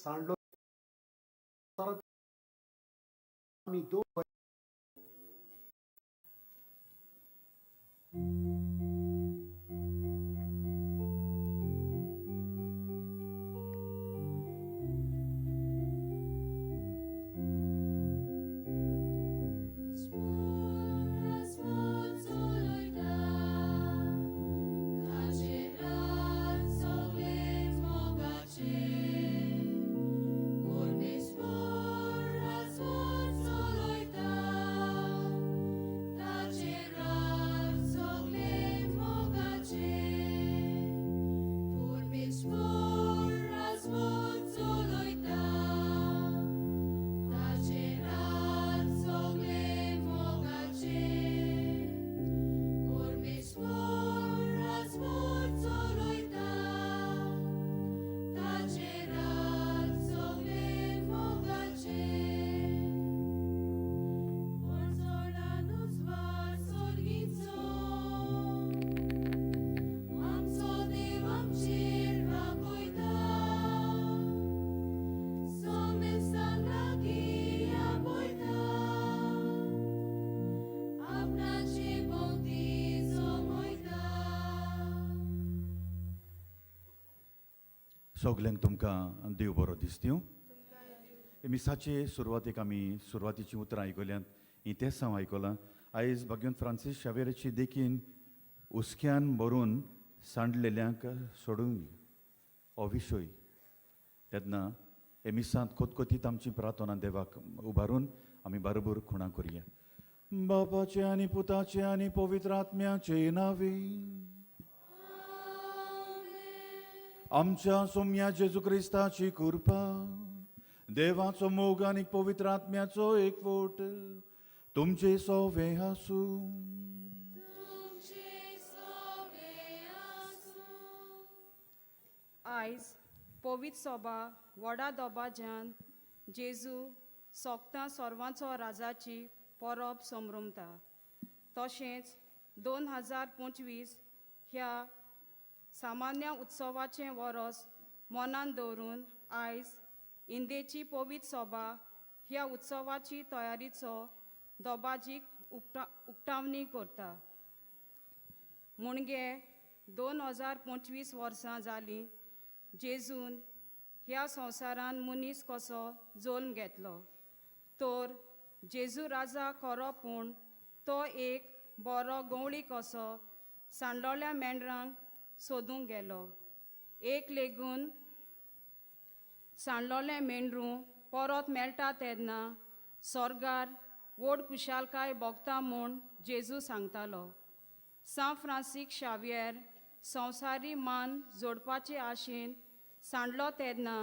सांडलो आमी दोन सगल्यांक तुमकां देव बरो दिसतीं. मिसाचे सुरवातेक आमी सुरवातीचीं उतरां आयकल्यांत, हीं तेंच हांव आयकलां. आयज भाग्यवंत फ्रांसीस शावेराची देखीन हुस्क्यान भरून सांडलेल्यांक सोडूंक हो विशय तेन्ना हे मिसांत खोतखोतीत आमची प्रार्थना देवाक उबारून आमी बरोबर खुणां करुया. बापाचे आनी पुताचे आनी पवित्र आत्म्याचे नांवे. आमच्या सोम्या जेजू क्रिस्ताची कृपा, देवाचो मोग आनी पवित्र आत्म्याचो एकवट तुमचे सोवे आसूं. आयज पवित्र सोबा व्हडा दोबाज्यान जेजू सोगतां सोर्वांचो राजाची परब समरमता. तशेंच 2025 ह्या सामान्य उत्सवाचें वरस मनान दवरून आयज इंदेची पवित्र सोबा ह्या उत्सवाची तयारीचो दोबाजीक उक्तावणी करता. मुणगे 2025 वर्सां जालीं जेजून ह्या संवसारान मनीस कसो जल्म घेतलो. तर जेजू राजा खरो, पूण तो एक बरो गवळी कसो सांडलोल्या मेंढरांक सोदूंक गेलो. एक लेगून सांडलोलें मेंढरूं परत मेळटा तेन्ना सोर्गार व्हड खुशालकाय भोगता म्हूण जेजू सांगतालो. सांत फ्रांसीक शावियर संवसारी मान जोडपाचे आशेन सांडलो तेन्ना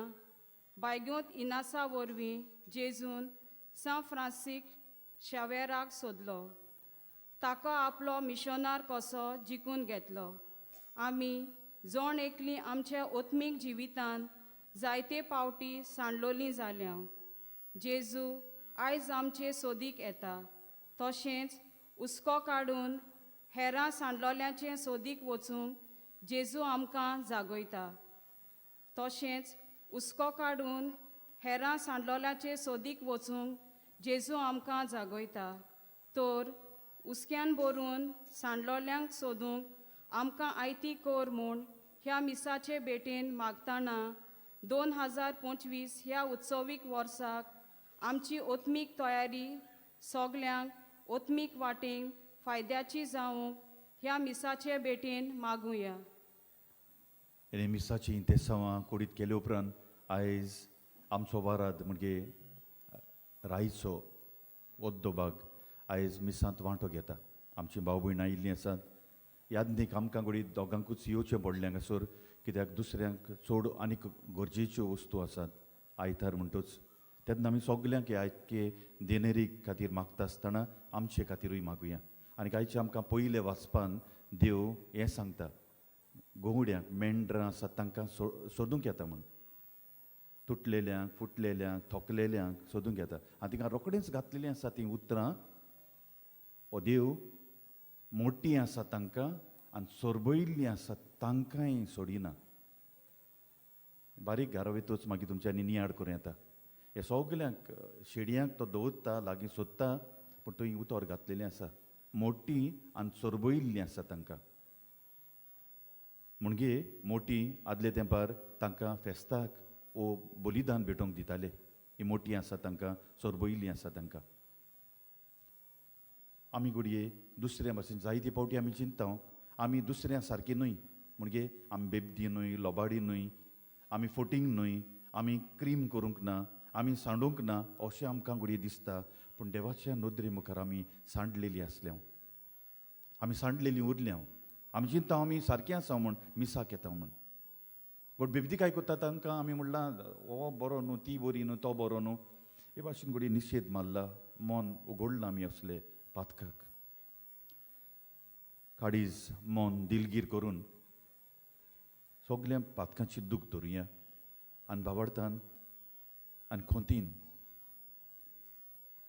बायगोत इनासा वरवीं जेजून सांत फ्रांसीक शावेराक सोदलो, ताका आपलो मिशनार कसो जिखून घेतलो. आमी जण एकली आमच्या ओत्मीक जिवितान जायते पावटी सांडलोलीं जाल्या. जेजू आयज आमचे सोदीक येता, तशेंच हुस्को काडून हेरां सांडलोल्यांचे सोदीक वचूंक जेजू आमकां जागयता. तशेंच हुस्को काडून हेरां सांडलोल्याचे सोदीक वचूंक जेजू आमकां जागयता. तर हुस्क्यान भरून सांडलोल्यांक सोदूंक आमकां आयती कर म्हूण ह्या मिसाचे भेटेन मागतना 2025 ह्या उत्सवीक वर्साक आमची ओत्मीक तयारी सगल्यांक ओत्मीक वाटेंक फायद्याची जावंक ह्या मिसाचे भेटेन मागुया. आनी मिसाची तेसांवां कुडीत केले उपरांत आयज आमचो वाराद म्हणजे रायचो ओद्दो भाग आयज मिसांत वांटो घेता. आमची भाव भयणां आयिल्लीं आसात. यादनीक आमकां घडये दोगांकूच येवचें पडलें हांगासर, कित्याक दुसऱ्यांक चड आनीक गरजेच्यो वस्तू आसात आयतार म्हणटूच. तेन्ना आमी सगल्यांक हे आयके देनेरी खातीर मागता आसतना आमचे खातीरूय मागुया. आनी आयचे आमकां पयले वाचपान देव हें सांगता, गोवड्यांक मेंढरां आसात तांकां सोदूंक येता म्हूण, तुटलेल्यांक फुटलेल्यांक थोकलेल्यांक सोदूंक येता. आनी तिका रोखडेंच घातलेलीं आसा तीं उतरां, हो देव मोटी आसा तांकां आनी सोरबयल्लीं आसा तांकांय सोडिना. बारीक घरा वयतच मागीर तुमच्यांनी नियाळ करूं येता. हे सगल्यांक शेडयांक तो दवरता, लागीं सोदता, पूण थंय उतर घातलेलें आसा, मोटी आनी चरबयल्लीं आसा तांकां. म्हणजे मोटी आदले तेंपार तांकां फेस्ताक वो बलिदान भेटोवंक दिताले. ही मोटी आसा तांकां, चरबयल्लीं आसा तांकां. आमी घडये दुसऱ्या भाशेन जायते फावटी आमी चिंतता आमी दुसऱ्या सारकी न्हय, म्हणजे आमी बेबदी न्हय, लोबाडी न्हय, आमी फोटींग न्हय, आमी क्रीम करूंक ना, आमी सांडूंक ना अशें आमकां घडये दिसता. पूण देवाच्या नदरे मुखार आमी सांडलेली आसल्या, आमी सांडलेली उरल्या. आमी चिंता आमी सारकी आसा म्हूण मिसाक येता म्हूण, बट बेबदी काय करता तांकां आमी म्हणलां हो बरो न्हू, ती बरी न्हू, तो बरो न्हू, हे भाशेन घडये निशेध मारला, मन उगडलां आमी असले पातकाक. काडीज मन दिलगीर करून सगल्या पातकांची दूख धरुया आनी भावार्थान आनी खोंतीन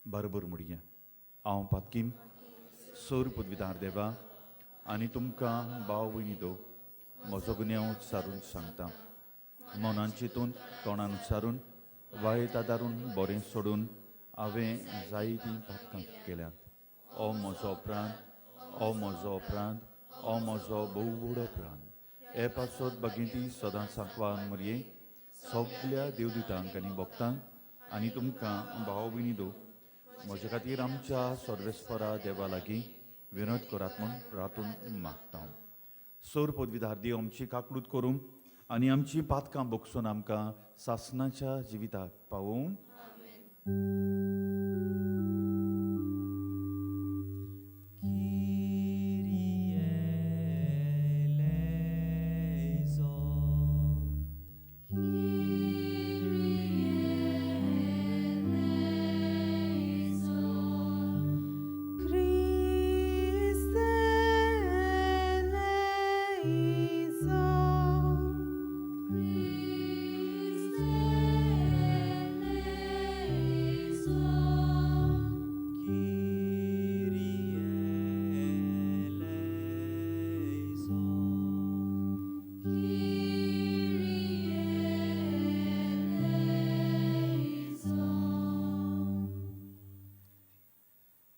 बरोबर म्हणया, हांव पातकीम सोर पदवीदार देवा आनी तुमकां भाव भयणी दो म्हजो गुन्यांव सारून सांगता. मनान चिंतून, तोंडान उच्चारून, वायट आदारून, बरें सोडून हांवें जायतीं पातकां केल्यांत. ओ म्हजो प्राण, ओ म्हजो प्राण, ओ म्हजो भोव व्हड प्राण, हे पासत भगिनी सदांच सांकवान मरये सगल्या देवदुतांक आनी भक्तांक आनी तुमकां भाव भयणी दो म्हजे खातीर आमच्या सर्वेस्परा देवा लागीं विनोद करात म्हूण प्रातून मागता. सोर पदवीधार देव आमची काकळूत करूंक आनी आमची पातकां बोगसून आमकां सासणाच्या जिविताक पावोवन.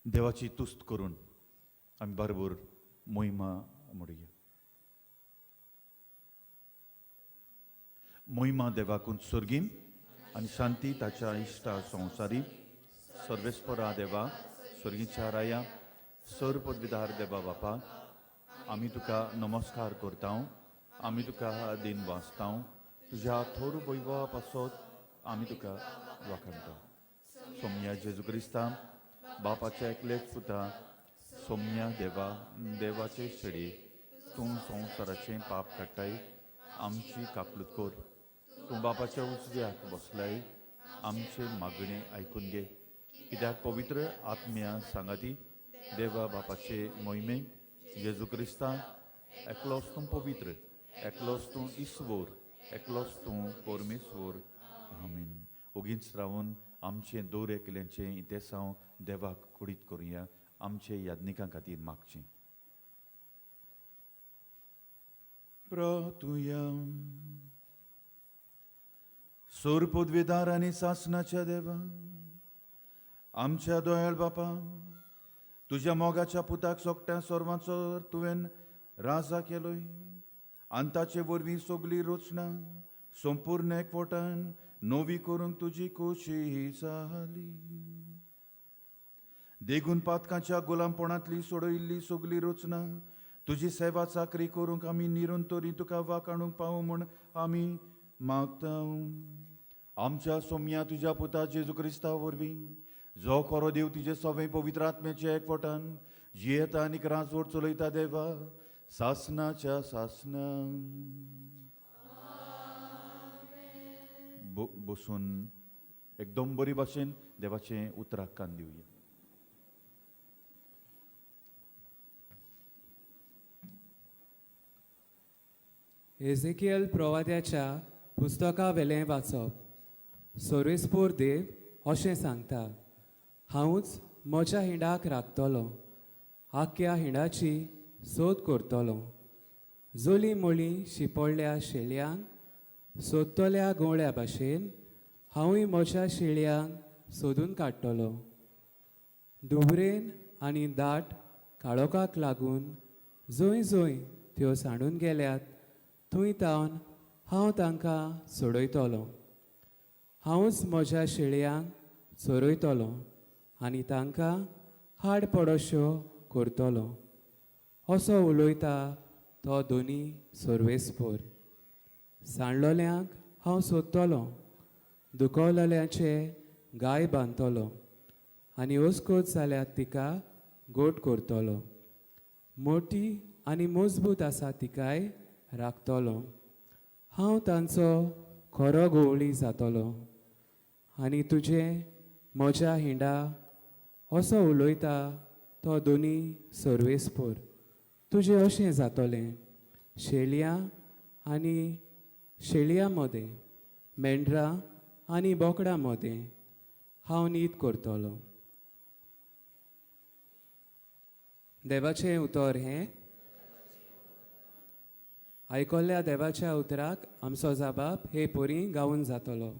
देवाची तुस्त करून आमी बरोबर मोहिमा म्हणुया. मोहिमा देवाकून सर्गीम आनी शांती ताच्या इश्टा संवसारी. सर्वेस्परा देवा, सर्गीच्या राया, सर पदवीधार देवा बापा, आमी तुका नमस्कार करता, आमी तुका दिन वाचता, तुज्या थोर वैभवा पासत आमी तुका वाखाणटा. सोमया जेजू क्रिस्ता बापाच्या एकलेच पुता, सोमया देवा, देवाचे शेडी, तूं संवसाराचें पाप काडटाय, आमची काकलूत कर. तूं बापाच्या उजव्याक बसलाय, आमचे मागणें आयकून घे. कित्याक पवित्र आत्म्या सांगाती देवा बापाचे मोहिमे जेजू क्रिस्ता एकलोच तूं पवित्र, एकलोच तूं ईश्वर, एकलोच तूं परमेश्वर. आमीन. ओगीच रावन आमचें दोर एकल्यांचें इतेसांव देवाक कुडीत करुया, आमचे याज्ञिकां खातीर मागचें. प्रातुया. सोर पदवेदार आनी सासणाच्या देवा, आमच्या दोयाळ बापा, तुज्या मोगाच्या पुताक सोकट्या सर्वांचो तुवें राजा केलोय आनी ताचे वरवीं सगली रचना संपूर्ण एकवटान नवी करूंक तुजी खोशी जाली. देगून पातकांच्या गुलामपणांतली सोडयल्ली सगली रचना तुजी सेवा चाकरी करूंक आमी निरंतरी तुका वाकाणूंक पावूं म्हूण आमी मागता. आमच्या सोम्या तुज्या पुता जेजू क्रिस्ता वरवीं, जो खरो देव तुजे सवें पवित्र आत्म्याच्या एकवटान जियेता आनी राजवट चलयता देवा सासनाच्या सासना. बसून एकदम बरी भाशेन देवाचें उतराक कान दिवया. एझेकियल प्रवाद्याच्या पुस्तका वेलें वाचप. सोरेस्पोर देव अशें सांगता, हांवूच म्हज्या हिंडाक राखतलो, आख्या हिंडाची सोद करतलो. जोली मोळी शिंपडल्या शेळयांक सोदतल्या गोवळ्या भाशेन हांवूय म्हज्या शेळयांक सोदून काडटलो. दुबरेन आनी दाट काळोखाक लागून जंय जंय त्यो सांडून गेल्यात थंय तावन हांव तांकां सोडयतलो. हांवूच म्हज्या शेळयांक चरयतलो आनी तांकां हाड पडोश्यो करतलो, असो उलयता तो दोनी सर्वेस्पोर. सांडलोल्यांक हांव सोदतलो, दुखवलेल्यांचे गाय बांदतलो आनी ओसकोत जाल्यार तिका गोट करतलो. मोटी आनी मजबूत आसा तिकाय राखतलो. हांव तांचो खरो गोवळी जातलो आनी तुजें म्हज्या हिंडा, असो उलयता तो दोनी सर्वेस्पोर. तुजें अशें जातलें, शेळयां आनी शेळयां मदें, मेंढरां आनी बोकडां मदें हांव नीत करतलो. देवाचें उतर हें. आयकल्ल्या देवाच्या उतराक आमचो जाबाब हे पोरी गावन जातलो.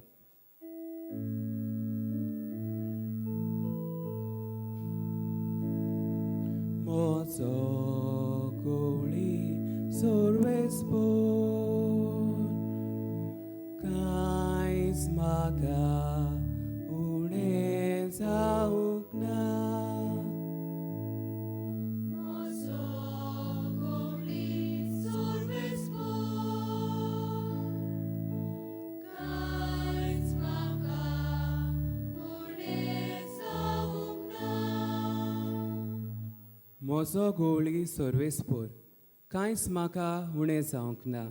म्हजो गोवळी सर्वेस्पोर, कांयच म्हाका उणें जावंक ना. म्हजो गोवळी सर्वेस्पोर, कांयच म्हाका उणें जावंक ना.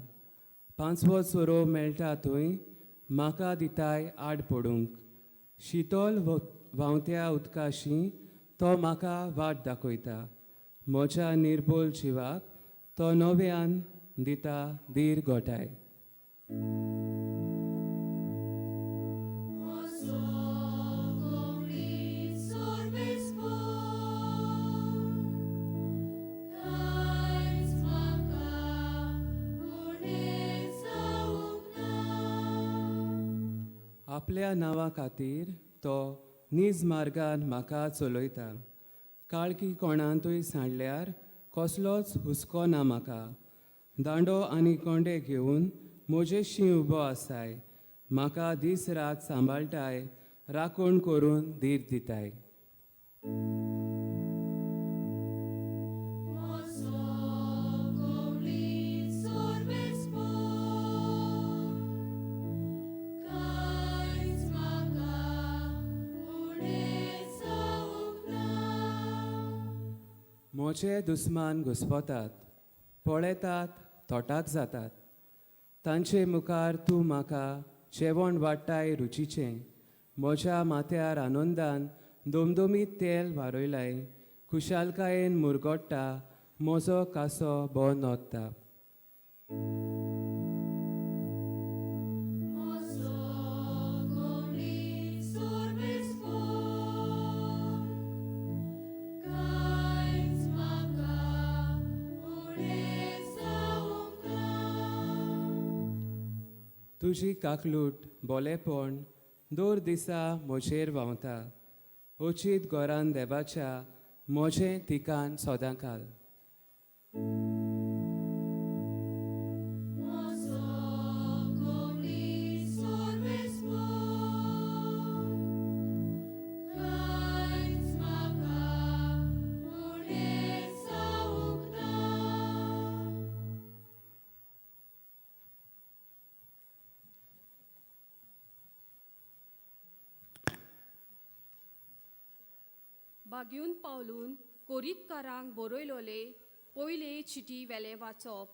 पांचवो चोरो मेळटा थंय म्हाका दिताय आड पडूंक. शितोल व्हांवत्या उदकाशी तो म्हाका वाट दाखयता. म्हज्या निर्बोल जिवाक तो नव्यान दिता धीर गोठाय. आपल्या नांवा खातीर तो नीज मार्गान म्हाका चलयता. काळखी कोणांतूय सांडल्यार कसलोच हुस्को ना म्हाका. दांडो आनी कोंडे घेवन म्हजेशी उबो आसाय. म्हाका दीस रात सांबाळटाय, राखण करून धीर दिताय. म्हजे दुस्मान घुस्पतात, पळयतात, तोटाक जातात. तांचे मुखार तूं म्हाका जेवण वाडटाय रुचीचें. म्हज्या माथ्यार आनंदान दोमदोमीत तेल वारयलाय. खुशालकायेन मुरगोट्टा, म्हजो कांसो बो नोत्ता. तुजी काकलूट बोलेपण दर दिसा म्हजेर व्हांवता. अचीत घरान देवाच्या म्हजें तिकान सदांकाल. बागीवन पावलून कोरीतकारांक बरयलोले पयले चिटी वेलें वाचप.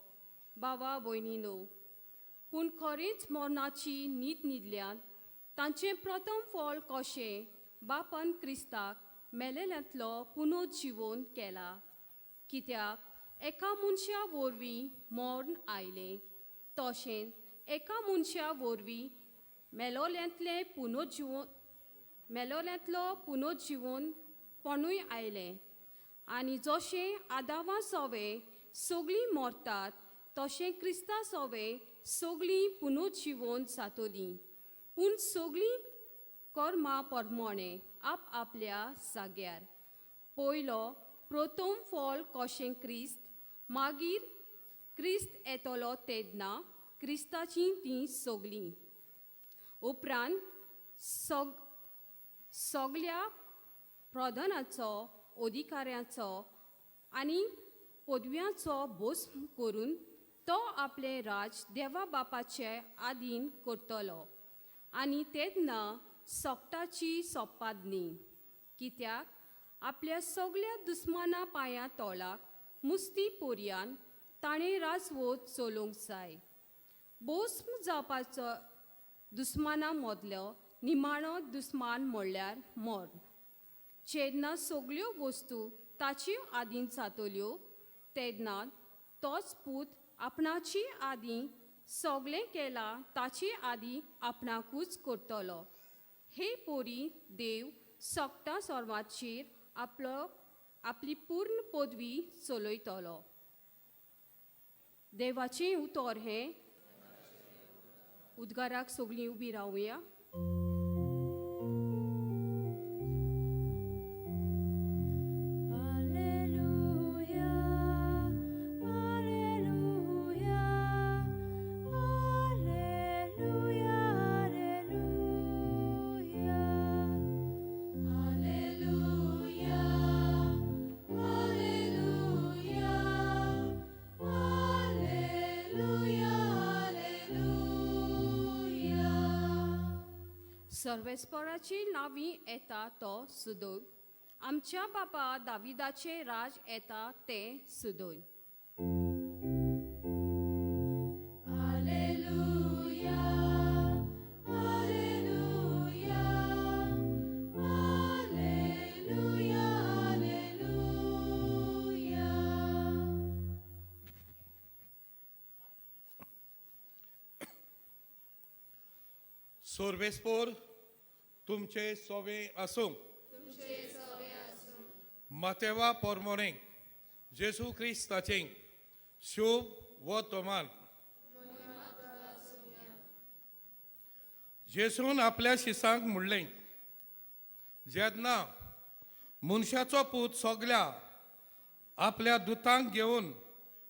बाबा भयणीनो, पूण खरेंच मरणाची न्हीद न्हिदल्यान तांचें प्रथम फळ कशें बापान क्रिस्ताक मेलेल्यांतलो पुनोजिवन केला. कित्याक एका मनशा वरवीं मर्ण आयलें, तशेंच एका मनशा वरवीं मेलोल्यांतलें पुनोजिवन मेलोल्यांतलो पुनोजिवन पणूय आयलें. आनी जशें आदावा सोवे सगळीं मरतात, तशें क्रिस्ता सोवे सगळीं पुनर्जिवन जातलीं पूण सगळीं कर्मा परमोणें आपआपल्या जाग्यार पयलो प्रथम फॉल कशें क्रिस्त मागीर क्रिस्त येतलो तेन्ना क्रिस्ताचीं तीं सगलीं उपरांत सगल्या प्रधानाचो अधिकाऱ्याचो आनी पदव्यांचो भस्म करून तो आपलें राज देवा बापाचे आदीन करतलो आनी तेन्ना सोकटाची सोपादनी कित्याक आपल्या सगल्या दुस्माना पांया तोलाक मुस्ती पोरयान ताणें राजवत चलोवंक जाय. भस्म जावपाचो दुस्माना मदलो निमाणो दुस्मान म्हणल्यार मर्ण. जेन्ना सगल्यो वस्तू ताचे आदीन जातल्यो तेन्ना तोच पूत आपणाची आदीं सगळें केलां ताचे आदीं आपणाकूच करतलो. हे पोरी देव सगटां सर्वाचेर आपलो आपली पूर्ण पदवी चलयतलो. देवाचें उतर हें. उद्गाराक सगळीं उबी रावया. Alleluia, Alleluia, Alleluia, Alleluia. Alleluia, Alleluia, Alleluia, Alleluia. सर्वेस्पराची नावी येता तो सुदोय. आमच्या बापा दाविदाचें राज येता तें सुदोय. Alleluia, Alleluia, Alleluia, Alleluia. सोर्वेस्पोर तुमचे सोवे आसूं. मातेवा पोरमोणे जेजू क्रिस्ताचें शुभ वर्तमान. जेजून आपल्या शिसांक म्हणलें, जेन्ना मनशाचो पूत सगल्या आपल्या दुतांक घेवन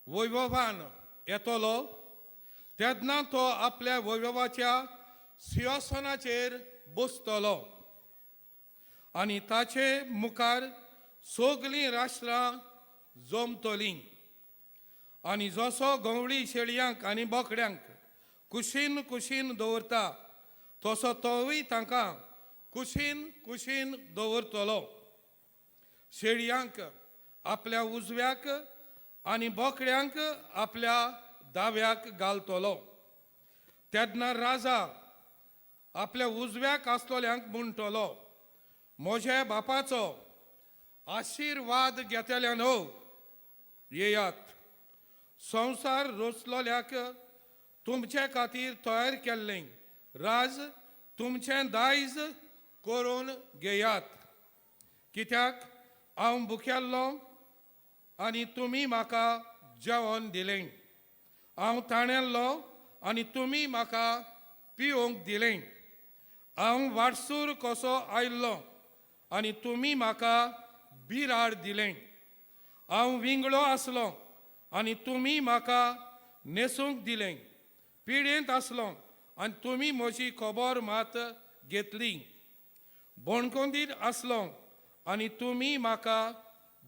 वैभवान येतलो तेन्ना तो आपल्या वैभवाच्या सिंहासनाचेर बसतलो आनी ताचे मुखार सगलीं राष्ट्रां जमतलीं आनी जसो गंवळी शेळयांक आनी बोकड्यांक कुशीन कुशीन दवरता तसो तोवूय तांकां कुशीन कुशीन दवरतलो. शेळयांक आपल्या उजव्याक आनी बोकड्यांक आपल्या दाव्याक घालतलो. तेन्ना राजा आपल्या उजव्याक आसतल्यांक म्हणटलो, म्हज्या बापाचो आशिर्वाद घेतल्यान हो येयात, संवसार रचलोल्याक तुमचे खातीर तयार केल्लें राज तुमचें दायज करून घेयात. कित्याक हांव भुकेल्लो आनी तुमी म्हाका जेवण दिलें, हांव ताणेल्लो आनी तुमी म्हाका पिवंक दिलें, हांव वाटसूर कसो आयिल्लो आनी तुमी म्हाका बिराड दिलें, हांव विंगळो आसलो आनी तुमी म्हाका न्हेसूंक दिलें, पिडेंत आसलो आनी तुमी म्हजी खबर मात घेतली, बोणकोंदीर आसलो आनी तुमी म्हाका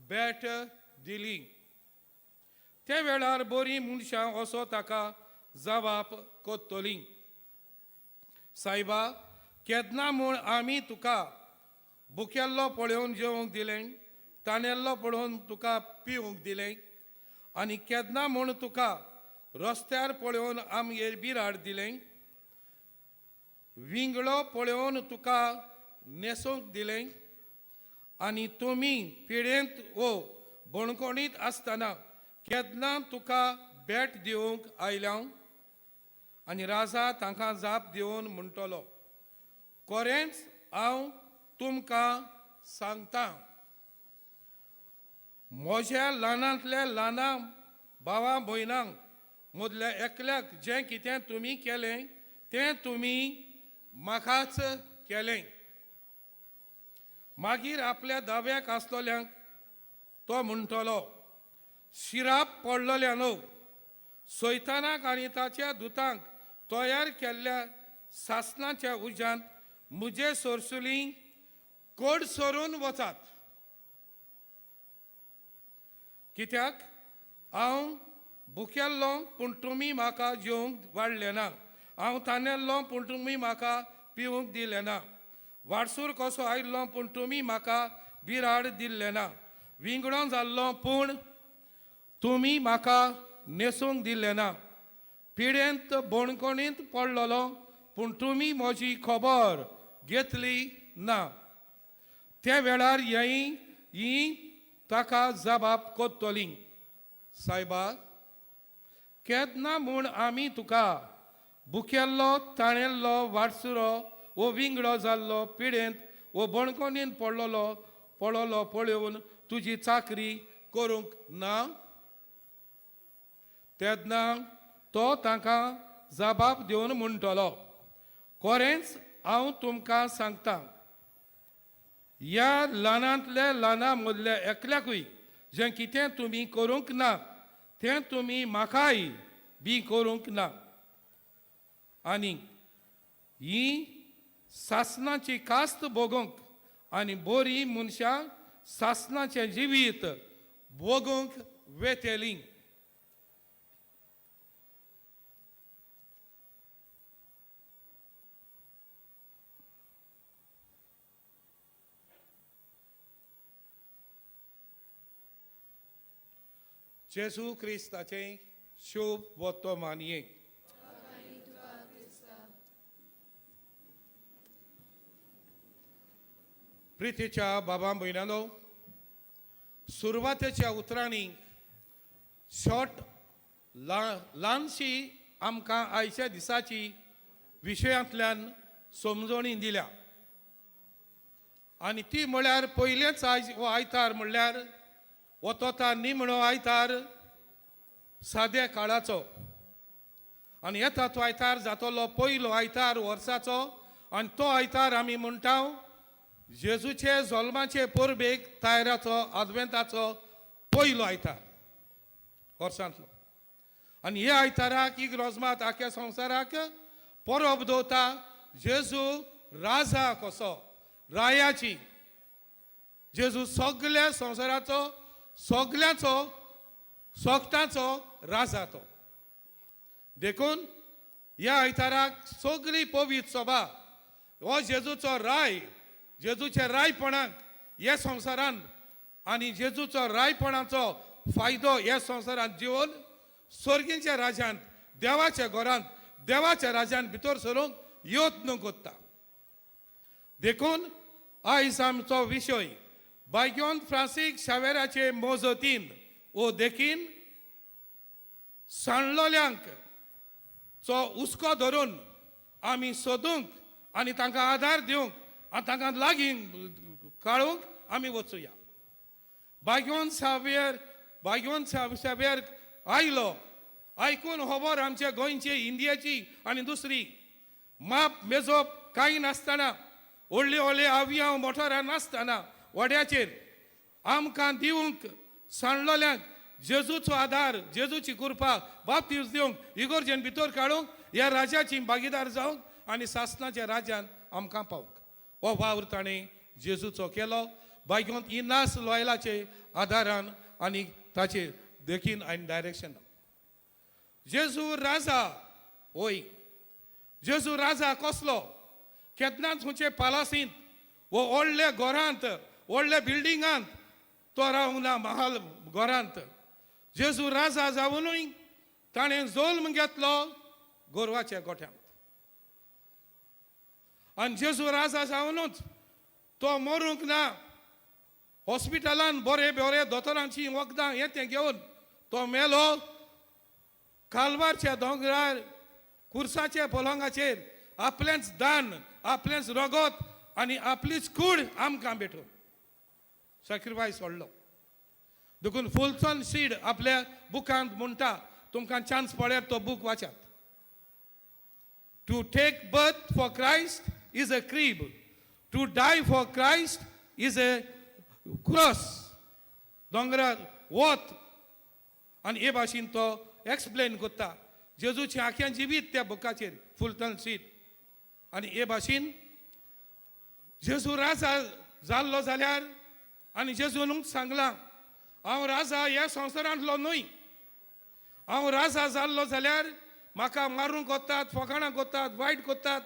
भेट दिली. त्या वेळार बरीं मनशां असो ताका जबाब कोत्तलीं, सायबा केन्ना म्हूण आमी तुका भुकेल्लो पळोवन जेवंक दिलें, तानेल्लो पळोवन तुका पिवंक दिलें, आनी केन्ना म्हूण तुका रस्त्यार पळोवन आमगेर बिराड दिलें, विंगळो पळोवन तुका न्हेसूंक दिलें, आनी तुमी पिडेंत वो बणकोणीत आसतना केन्ना तुका भेट दिवंक आयल्या? आनी राजा तांकां जाप दिवन म्हणटलो, खरेंच हांव तुमकां सांगता, म्हज्या ल्हानांतल्या ल्हाना भावा भयणांक मदल्या एकल्याक जें कितें तुमी केलें तें तुमी म्हाकाच केलें. मागीर आपल्या दाव्याक आसलोल्यांक तो म्हणटलो, शिराप पडलोल्या न्हू, सैतानाक आनी ताच्या दुतांक तयार केल्ल्या सासणाच्या उज्यांत म्हजे सोरसुली कोड सरून वचात. कित्याक हांव भुकेल्लो पूण तुमी म्हाका जेवंक वाडलें ना, हांव तानेल्लो पूण तुमी म्हाका पिवंक दिलें ना, वाडसूर कसो आयिल्लो पूण तुमी म्हाका बिराड दिल्लें ना, विंगडो जाल्लो पूण तुमी म्हाका न्हेसूंक दिलें ना, पिडेंत बणकोणींत पडलेलो पूण तुमी म्हजी खबर घेतली ना. त्या वेळार येई ही ताका जबाब कोत्तली, सायबा केन्ना म्हूण आमी तुका भुकेल्लो, ताणेल्लो, वाटसुरो वो विंगडो जाल्लो, पिडेंत वो बणकोणीन पडलेलो पळोलो पळोवन तुजी चाकरी करूंक ना? तेन्ना तो तांकां जबाब दिवन म्हणटलो, खरेंच हांव तुमकां सांगता, ह्या ल्हानांतल्या ल्हाना मदल्या एकल्याकूय जें कितें तुमी करूंक ना तें तुमी म्हाकाय बी करूंक ना. आनी ही सासणाची कास्त भोगूंक आनी बरीं मनशां सासणाचें जिवीत भोगूंक वेतेलीं. जेजू क्रिस्ताचें शोभ वतो मानये. प्रितीच्या बाबा भयणांनो, सुरवातेच्या उतरांनी शॉर्ट ल्हानशी आमकां आयच्या दिसाची विशयांतल्यान समजणी दिल्या. आनी ती म्हळ्यार पयलेंच आयज हो आयतार म्हणल्यार हो तोता निमणो आयतार साद्या काळाचो, आनी येता तो आयतार जातलो पयलो आयतार वर्साचो. आनी तो आयतार आमी म्हणटा जेजूचे जल्माचे परबेक तयाराचो आदवेंताचो पयलो आयतार वर्सांतलो. आनी ह्या आयताराक एक रोजमात आख्या संवसाराक परब दवरता जेजू राजा कसो रायाची. जेजू सगल्या संवसाराचो सगल्यांचो सोगटांचो राजा तो. देखून ह्या आयताराक सगळी पवित्र सभा हो जेजूचो राय, जेजूच्या रायपणाक ह्या संवसारान आनी जेजूचो रायपणाचो फायदो ह्या संवसारांत जिवन स्वर्गींच्या राज्यांत देवाच्या घरांत देवाच्या राज्यांत भितर सरूंक यत्न करता. देखून आयज आमचो विशय बायग्योन फ्रांसीक शावेराचे मोजतीन ओ देखीन सांडलोल्यांक चो हुस्को धरून आमी सोदूंक आनी तांकां आदार दिवंक आनी तांकां लागीं काडूंक आमी वचुया. बाग्योन सावेर बाग्योन सावेर आयलो आयकून खबर आमच्या गोंयची, इंडियाची आनी दुसरी माप मेजप कांय नासतना, व्हडली व्हडली आव्यांव मोटरां नासतना व्हड्याचेर आमकां दिवंक सांडलोल्यांक जेजूचो आदार, जेजूची कृपा बाप्तीज दिवंक इगोर्जेन भितर काडूंक ह्या राजाची भागीदार जावंक आनी सासणाच्या राज्यान आमकां पावंक हो वावर ताणें जेजूचो केलो बायगोंत इनास लॉयलाचे आदारान आनी ताचे देखीन आनी डायरेक्शन. जेजू राजा होय, जेजू राजा कसलो? केन्नाच खंयचे पालासींत वो व्हडल्या घरांत व्हडल्या बिल्डिंगांत तो रावंक ना, महाल घरांत. जेजू राजा जावनूय ताणें जल्म घेतलो गोरवाच्या गोठ्यांत. आनी जेजू राजा जावनूच तो मरूंक ना, हॉस्पिटलान बरे बरे दोतोरांची वखदां हें तें घेवन तो मेलो कालवारच्या दोंगरार कुर्साच्या पलंगाचेर आपलेंच दान, आपलेंच रगत आनी आपलीच कूड आमकां भेटून सॅक्रिफायस सोडलो. देखून फुलसन सीड आपल्या बुकांत म्हणटा तुमकां चान्स पळयात, तो book वाचात. To take birth for Christ is a crib, to die for Christ is a cross. दोंगरार वत. आनी हे भाशेन तो एक्सप्लेन करता जेजूचें आख्यां जिवीत त्या बुकाचेर, फुलटन सीट. आनी हे भाशेन जेजू राजा जाल्लो जाल्यार, आनी जेजून सांगलां, हांव राजा ह्या संवसारांतलो न्हय. हांव राजा जाल्लो जाल्यार म्हाका मारूंक कोत्तात, फकाणां कोत्तात, वायट कोत्तात,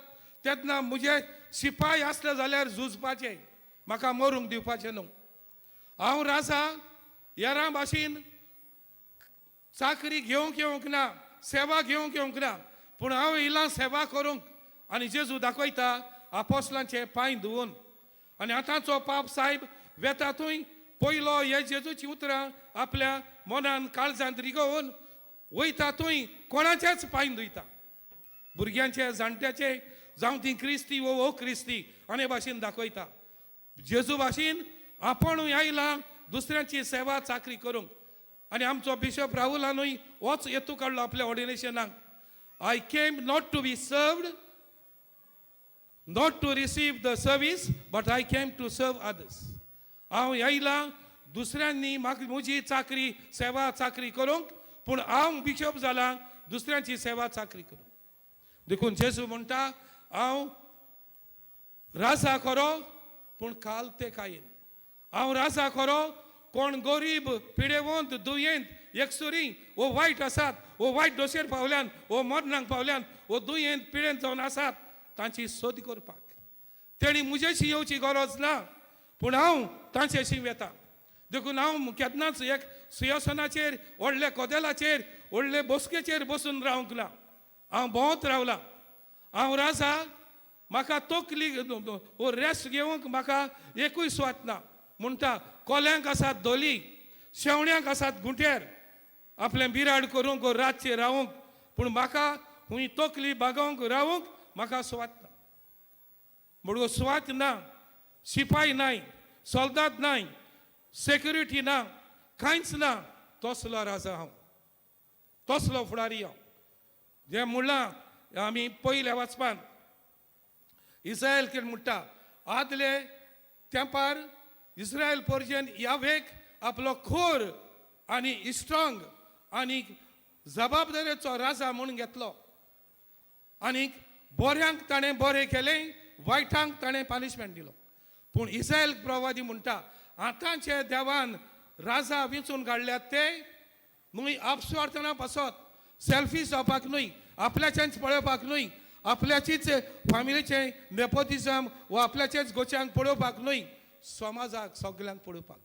तेन्ना म्हजे शिपाय आसले जाल्यार झुजपाचे, म्हाका मरूंक दिवपाचें न्हू. हांव राजा हेरां भाशेन चाकरी घेवंक येवंक ना, सेवा घेवंक येवंक ना, पूण हांव येयलां सेवा करूंक. आनी जेजू दाखयता आपोसलांचे पांय धुवून. आनी आतांचो पाप साहेब वेता थंय पयलो हे जेजूची उतरां आपल्या मनान काळजांत रिगोवन वयता थंय कोणाचेच पांय धुयता, भुरग्यांचे, जाणट्याचे, जावं ती क्रिस्ती वो ओ क्रिस्ती. आनी हे भाशेन दाखयता जेजू भाशेन आपूणूय आयला दुसऱ्यांची सेवा चाकरी करूंक. आनी आमचो बिशप राहुलानूय होच हेतू काडलो आपल्या ऑर्डिनेशनाक, I came not to be served, not to receive the service, but I came to serve others. हांव येयलां दुसऱ्यांनी म्हाका म्हजी चाकरी सेवा चाकरी करूंक, पूण हांव बिशप जाला दुसऱ्यांची सेवा चाकरी करूंक. देखून जेजू म्हणटा, हांव राजा खरो पूण काल ते कायन. हांव राजा खरो, कोण गरीब, पिडेवंत, दुयेंत, एकसुरी वो वायट आसात, वो वायट दोशेर पावल्यान, वो मरणाक पावल्यान, वो दुयेंत पिडेंत जावन आसात, तांची सोद करपाक तेणी म्हजेशी येवची गरज ना, पूण हांव तांचेशी वेता. देखून हांव केन्नाच एक सिंहासनाचेर, व्हडल्या कदेलाचेर, व्हडले बसकेचेर बसून रावंक ना. हांव भोंवत रावलां. हांव राजा, म्हाका तकली वो रेस्ट घेवंक म्हाका एकूय सुवात ना. म्हणटा, कोल्यांक आसात धोली, शेवण्यांक आसात गुंठेर आपलें बिराड करूंक वो रातचें रावूंक, पूण म्हाका खूंय तकली बागोवंक रावूंक म्हाका सुवात ना. म्हणून सुवात ना, शिपाय नाय, सोल्दाद नाय, सेक्युरिटी ना, कांयच ना. तसलो राजा हांव, तसलो फुडारी हांव. जें म्हणलां आमी पयल्या वाचपान, इस्रायल कितें म्हणटा, आदले तेंपार इस्रायल पोरजेन यावेक आपलो खोर आनी स्ट्रॉंग आनी जबाबदारेचो राजा म्हूण घेतलो. आनी बऱ्यांक ताणें बरें केलें, वायटांक ताणें पनिशमेंट दिलो. पूण इस्रायल प्रवादी म्हणटा, आतांचे देवान राजा विंचून काडल्यात ते न्हय आपस्वार्थना पासत, सेल्फीश जावपाक न्हय, आपल्याचेंच पळोवपाक न्हय, आपल्याचीच फॅमिलीचें नेपोटिजम वा आपल्याचेच गोच्यांक पळोवपाक न्हय, समाजाक सगल्यांक पळोवपाक,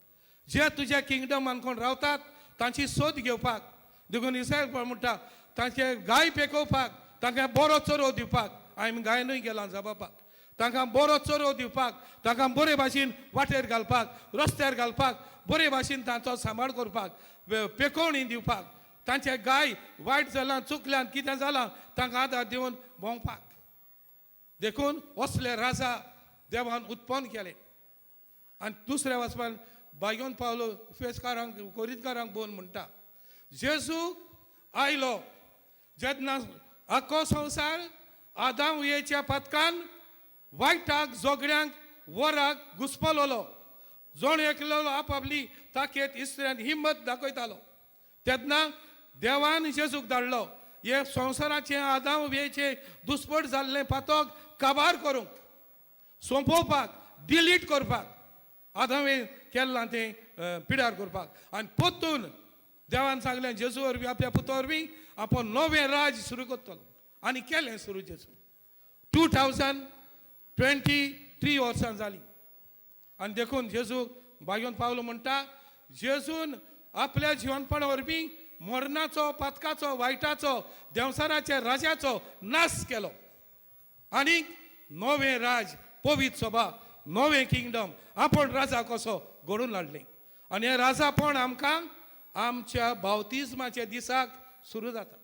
जे तुज्या किंगडमान कोण रावतात तांची सोद घेवपाक. देखून इस्रायल म्हणटा, तांचे गाय पेकोवपाक, तांकां बरो चरोव दिवपाक. हांवें गायनूय गेलां जबापाक. तांकां बरो चरोव दिवपाक, तांकां बरे भाशेन वाटेर घालपाक, रस्त्यार घालपाक, बरे भाशेन तांचो सांबाळ करपाक, पेकोवणी दिवपाक, तांचे गाय वायट जालां, चुकल्यान, कितें जालां, तांकां आदार दिवन भोंवपाक. देखून असले राजा देवान उत्पन्न केले. आनी दुसऱ्या वाचपान बायगोन पावलो फेसकारांक कोरितकारांक बोन म्हणटा, जेजू आयलो जेन्ना आख्खो संवसार आदाम हुयेच्या पातकान वायटाक, झगड्यांक, वराक घुसपलोलो. जोण एकलो आपापली ताकेत इस्त्र्यान हिम्मत दाखयतालो, तेन्ना देवान जेजूक धाडलो हे संवसाराचें आदाम वेचे दुस्पट जाल्लें पातक काबार करूंक, सोंपोवपाक, डिलीट करपाक, आदावे केल्लां तें पिडार करपाक. आनी परतून देवान सांगलें, जेजू वरवीं, आपल्या पुता वरवीं आपूण नवें राज सुरू करतलो. आनी केलें सुरू जेजू. 2023 वर्सां जालीं. आनी देखून जेजू बागेवन पावलो म्हणटा, जेजून आपल्या जिवनपणा वरवीं मरणाचो, पातकाचो, वायटाचो, देंवसाराच्या राजाचो नाश केलो आनी नवें राज, पवित्र सभा, नवें किंगडम आपूण राजा कसो घडोवन हाडलें. आनी हें राजापण आमकां आमच्या बावतिज्माच्या दिसाक सुरू जाता.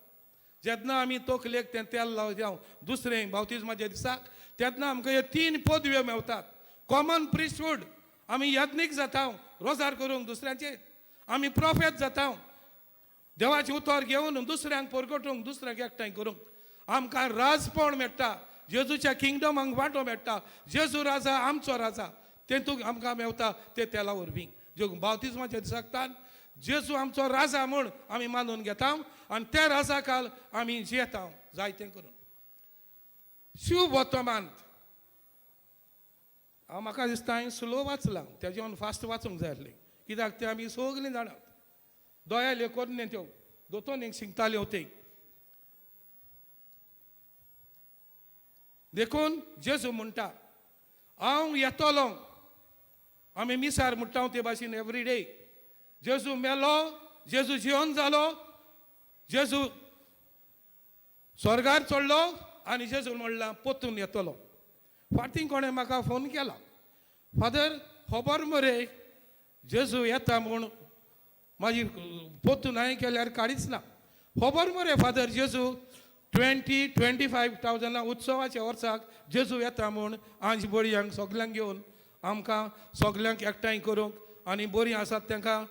जेन्ना आमी तकलेक तें तेल लावता दुसरें बावतिज्माच्या दिसाक, तेन्ना आमकां ह्यो तीन पदव्यो मेवतात. कॉमन प्रिस्टहूड, आमी याज्ञीक जाता रोजार करूंक दुसऱ्यांचेर, आमी प्रोफेत जाता. देवाचें उतर घेवन दुसऱ्यांक परगटूंक, दुसऱ्यांक एकठांय करूंक आमकां राजपण मेळटा. जेजूच्या किंगडमाक वांटो मेळटा. जेजू राजा, आमचो राजा, तेतूंक आमकां मेवता ते तेला वरवीं. ज्यो बावतिज्माच्या दिसाकतान जेजू आमचो राजा म्हूण आमी मानून घेता आनी त्या राजा काल आमी जियेता जायतें करून. शिव वर्तमान हांव म्हाका दिसता हांवें स्लो वाचलां, तेजे फास्ट वाचूंक जाय आसलें, कित्याक तें आमी सगलीं जाणात. दोळ्याले कोन्ने त्यो दोतोनीक शिंकताल्यो ते. देखून जेजू म्हणटा हांव येतलो. आमी मिसार म्हणटा ते भाशेन एवरी डे. जेजू मेलो, जेजू जिवन जालो, जेजू स्वर्गार चडलो आनी जेजू म्हणलां पोतून येतलो. फाटीं कोणें म्हाका फोन केला, फादर खबर मरे जेजू येता म्हूण, मागीर पोतून हांवें केल्यार काडीच ना. खबर मरे फादर जेजू 20-25,000 उत्सवाच्या वर्साक जेजू येता म्हूण आंज बळयांक सगल्यांक घेवन आमकां सगल्यांक एकठांय करूंक आनी बरीं आसात तांकां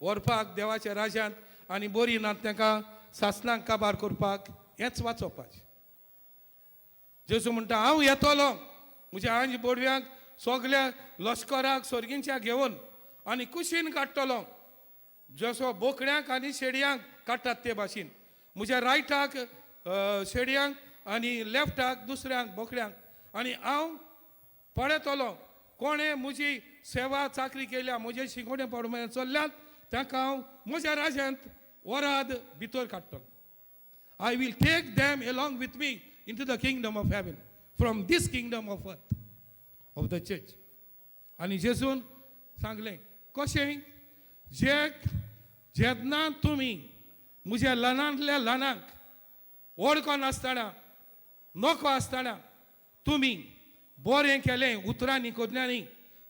व्हरपाक देवाच्या राज्यांत आनी बरीं नात तांकां सासणांक काबार करपाक, हेंच वाचोवपाचें. जेजू म्हणटा हांव येतलो म्हज्या आंज बोडव्यांक सगल्या लश्कराक सर्गींच्या घेवन आनी कुशीन काडटलो, जसो बोकड्यांक आनी शेडयांक काडटात ते भाशेन. म्हज्या रायटाक शेडयांक आनी लेफ्टाक दुसऱ्यांक बोकड्यांक. आनी हांव पळयतलो कोणें म्हजी सेवा चाकरी केल्या, म्हजे शिकोवणे पडमे चल्ल्यात, तांकां हांव म्हज्या राज्यांत वराद भितर काडटलो. I will take them along with me into the kingdom of heaven from this kingdom of earth of the church. आनी जेजून सांगलें कशें, जे जेन्ना तुमी म्हज्या ल्हानांतल्या ल्हानांक वळखो नासतना नको आसतना तुमी बरें केलें उतरांनी कोदण्यांनी,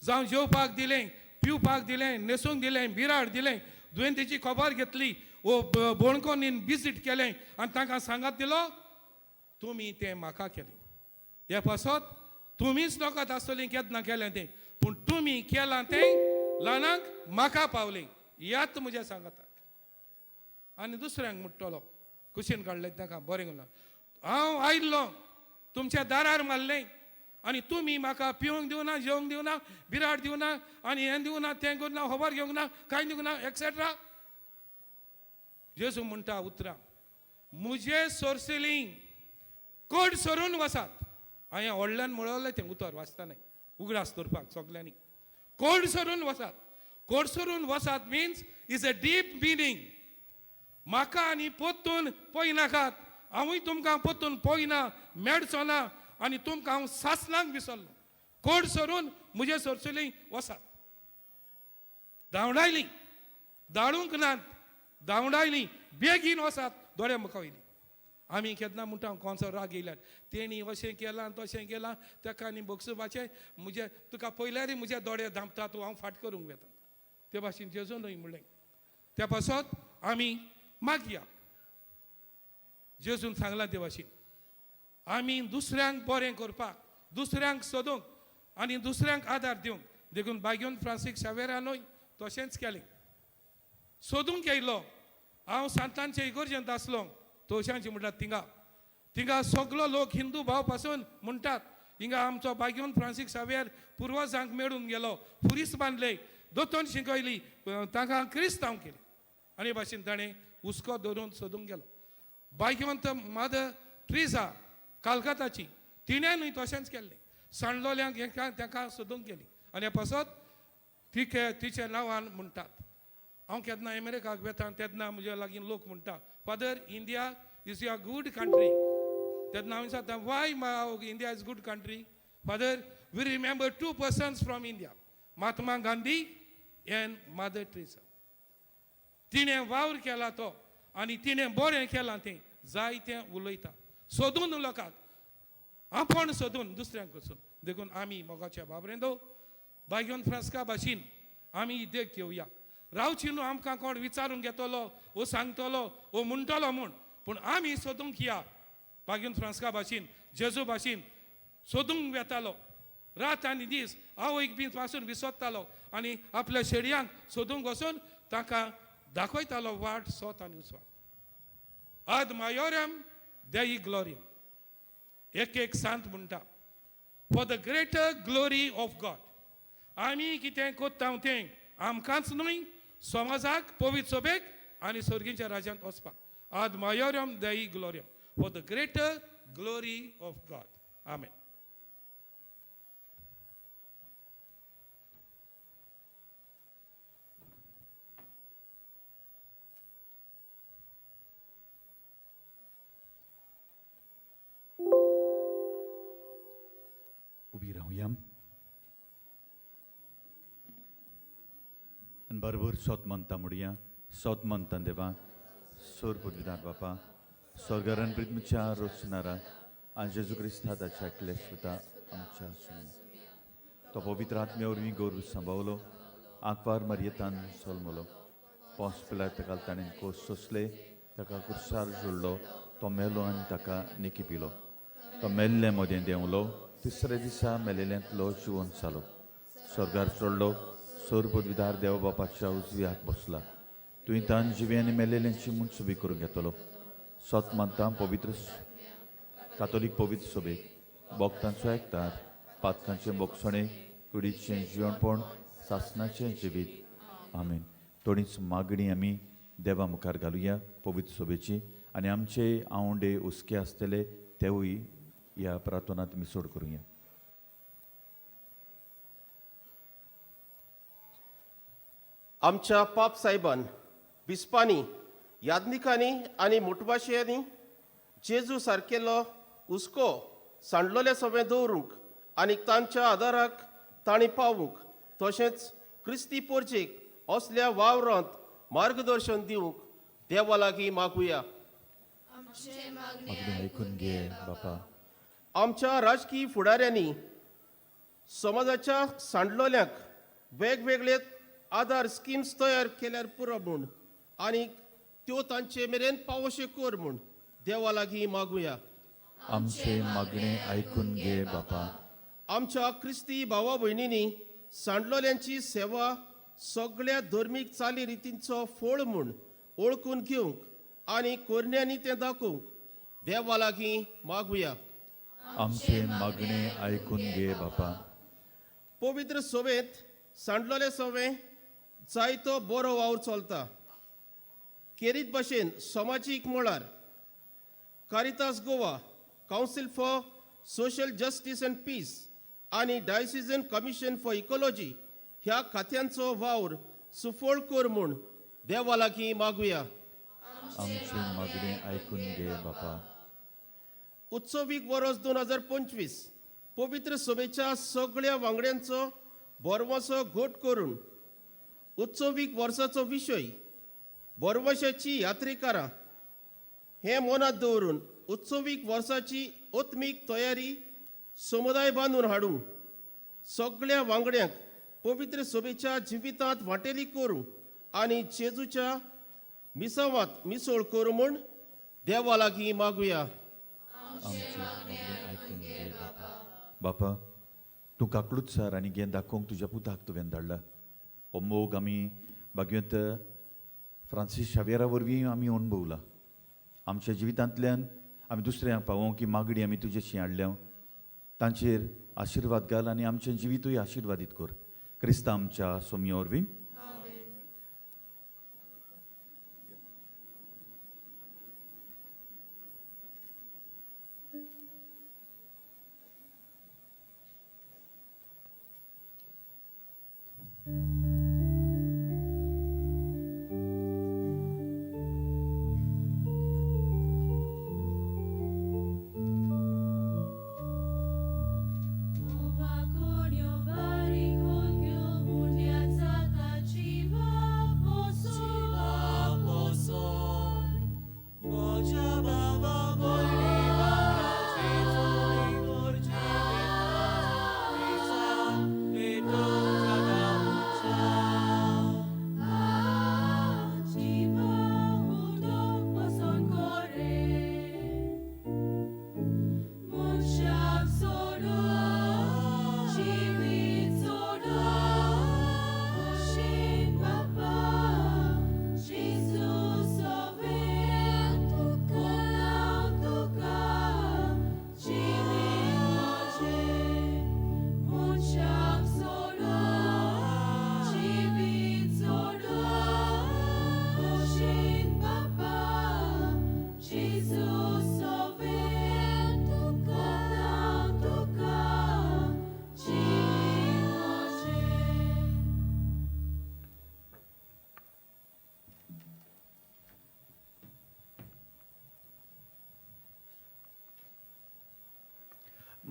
जावं जेवपाक दिलें, पिवपाक दिलें, न्हेसूंक दिलें, बिराड दिलें, दुयेंतीची खबर घेतली वो बोणकोनीन विजीट केलें आनी तांकां सांगात दिलो, तुमी तें म्हाका केलें. हे पासत तुमीच नकत आसतलीं केन्ना केलें तें, पूण तुमी केलां तें ल्हानांक म्हाका पावलें, यात म्हज्या सांगाताक. आनी दुसऱ्यांक म्हणटलो कुशीन काडलें तांकां बरें करून, हांव आयिल्लो तुमच्या दारार मारलें आनी तुमी म्हाका पिवंक दिवना, जेवंक दिवना, बिराड दिवना आनी हें दिवना, तें करुना, खबर घेवंक ना, कांय दिवंक ना, एक्सेट्रा. जेजू म्हणटा उतरां, म्हजे सोरसिली कोड सरून वसात. हांवें व्हडल्यान म्हणलें तें उतर वाचतना उगडास दवरपाक सगल्यांनी. कोड सरून वसात, कोड सरून वसात means is a deep meaning. म्हाका आनी पोत्तून पळयनाकात, हांवूय तुमकां पोत्तून पळयना, मेळचो ना आनी तुमकां हांव सासणाक विसरलो. कोड सरून म्हजे सरसुली वसात. धांवडायली, धाडूंक नात, धांवडायली, बेगीन वसात दोळे मुखार वयली. आमी केन्ना म्हणटा कोणसो राग येयल्यार तेणी अशें केलां तशें केलां, ताका आनी बक्षुपाचें म्हजे तुका पयल्यारय म्हजे दोळे धांपता, तूं हांव फाट करूंक वेता. ते भाशेन जेजू न्हय म्हणलें. त्या पासत आमी मागया. जेजून सांगलां ते भाशेन आमी दुसऱ्यांक बरें करपाक, दुसऱ्यांक सोदूंक आनी दुसऱ्यांक आदार दिवंक. देखून बायगून फ्रांसीक शावेरानूय तशेंच केलें. सोदूंक येयलो. हांव सांतांचे इगोर्जेंत आसलो, तोशांची म्हणटात थिंगा, थिंगा सगलो लोक हिंदू भाव पासून म्हणटात हिंगा आमचो बागयोन फ्रांसीक सावेर पुर्वजांक मेळून गेलो, फुरीस बांदले, दोतोन शिकयली, तांकां क्रिस्तांव केली. आनी भाशेन ताणें हुस्को धरून सोदूंक गेलो. बायगेवंत मादर ट्रिजा कालकाताची, तिणें तशेंच केल्लें. सांडलोल्यांक हेका ताका सोदूंक गेली आनी हे पासत तिके तिच्या नांवान म्हणटात. हांव केन्ना अमेरिकाक वेता तेन्ना म्हज्या लागीं लोक म्हणटा, father India is your good country. तेन्ना हांवें सांगता, why India is good country? Father, we remember two persons from India, Mahatma Gandhi and Mother Teresa. तिणें वावर केला तो आनी तिणें बरें केलां तें जायतें उलयता सोदून लोकांक, आपूण सोदून दुसऱ्यांक वचून. देखून आमी मोगाच्या बाबरेंदो बायगोन फ्रांस्का भाशेन आमी देख घेवया. रावची न्हू आमकां कोण विचारूंक घेतलो वो सांगतलो वो म्हणटलो म्हूण, पूण आमी सोदूंक या. बागीन फ्रांस्का भाशेन, जेजू भाशेन सोदूंक वेतालो रात आनी दीस, आवयक बी पासून विसरतालो आनी आपल्या शेडयांक सोदूंक वचून तांकां दाखयतालो वाट सोत आनी उस्वात. आद मायोरम देई ग्लोरियम. एक एक सांत म्हणटा for the greater glory of God. आमी कितें कोत्ता तें आमकांच न्हय, समाजाक, पवित्र सभेक आनी सर्गीच्या राज्यांत वचपाक. आद मायोरम देई ग्लोरियम, for the greater glory of God. Amen. उबी रावया आनी बरोबर सोत मनता म्हणया. सोत मनता देवा सोर पदवीदार बापा स्वर्गारान प्रितमीच्या रोचणारा आनी जेजू क्रिस्ता ताच्या एकल्या आमच्या सुमी तो पवित्र आत्म्या वरवीं गौरव सांबावलो, आंकवार मारयेतान सोलमलो, पोस पिल्यार ताका ताणें कोस सोंसले, ताका कुर्सार जोडलो, तो मेलो आनी ताका निकी पिलो, तो मेल्ले मदें देंवलो, तिसऱ्या दिसा मेलेल्यांतलो जिवन जालो, स्वर्गार चडलो, सोर पदवीदार देव बापाच्या उजव्याक बसला. तुवें तान जिवे आनी मेलेल्यांची मुनसुबी करूंक घेतलो. सत मानता पवित्र कातोलीक पवित्र सभेक, भक्तांचो एकतार, पातकांचें बोगसणें, कुडीचें जिवणपण, सासनाचें जिवीत. आमेन. थोडीच मागणी आमी देवा मुखार घालुया पवित्र सभेची आनी आमचे आवंडे हुस्के आसतले तेवूय ह्या प्रार्थनांत मिसोड करुया. आमच्या पाप साहेबान, बिस्पांनी, याज्ञिकांनी आनी मुटवाशयांनी जेजू सारकेलो हुस्को सांडलोले सगळें दवरूंक आनी तांच्या आदाराक तांणी पावूंक, तशेंच क्रिस्ती पोरजेक असल्या वावरांत मार्गदर्शन दिवंक देवा लागीं मागुया. आमचे मागणे मागणी आयकून घे बापा. आमच्या राजकीय फुडाऱ्यांनी समाजाच्या सांडलोल्यांक वेगवेगळे आदार स्किम्स तयार केल्यार पुरो म्हूण आनी त्यो तांचे मेरेन पावोशे कर म्हूण देवा लागीं मागुया. आमचे मागणे आयकून घे बापा. आमच्या क्रिस्ती भावा भयणींनी सांडलोल्यांची सेवा सगळ्या धर्मीक चालीरितींचो फोळ म्हूण ओळखून घेवंक आनी कोरण्यांनी तें दाखोवंक देवा लागीं मागुया. आमचे मागणे आयकून घे बापा. पवित्र सभेंत सांडलोले सवे जायतो बरो वावर चलता. केरीत भाशेन समाजीक मळार Caritas Goa, council for social justice and peace आनी डायसिजन कमिशन फॉर इकोलॉजी ह्या खात्यांचो वावर सुफळ कर म्हूण देवा लागीं मागुया. आमचे मागणे आयकून घे बापा. उत्सवीक वर्स 2025 पवित्र सभेच्या सगळ्या वांगड्यांचो बोरवासो घोट करून उत्सवीक वर्साचो विशय बोरवाशाची यात्रेकारां हें मनांत दवरून उत्सवीक वर्साची आत्मीक तयारी समुदाय बांदून हाडूंक सगळ्या वांगड्यांक पवित्र सभेच्या जिवितांत वांटेली करूं आनी जेजूच्या मिसावांत मिसळ करूं म्हूण देवा लागीं मागुया. आमची मागणी आयकून घे बापा. बापा तूं काकलूच सार आनी गें दाखोवंक तुज्या पुताक तुवें धाडला. हो मोग आमी बागयंत फ्रांसीस शावियरा वरवीं आमी अणभवला. आमच्या जिवितांतल्यान आमी दुसऱ्यांक पावोवंक ही मागणी आमी तुजेशी हाडल्या. तांचेर आशिर्वाद घाल आनी आमचें जिवितूय आशिर्वादीत कर. क्रिस्ता आमच्या सोमया वरवीं.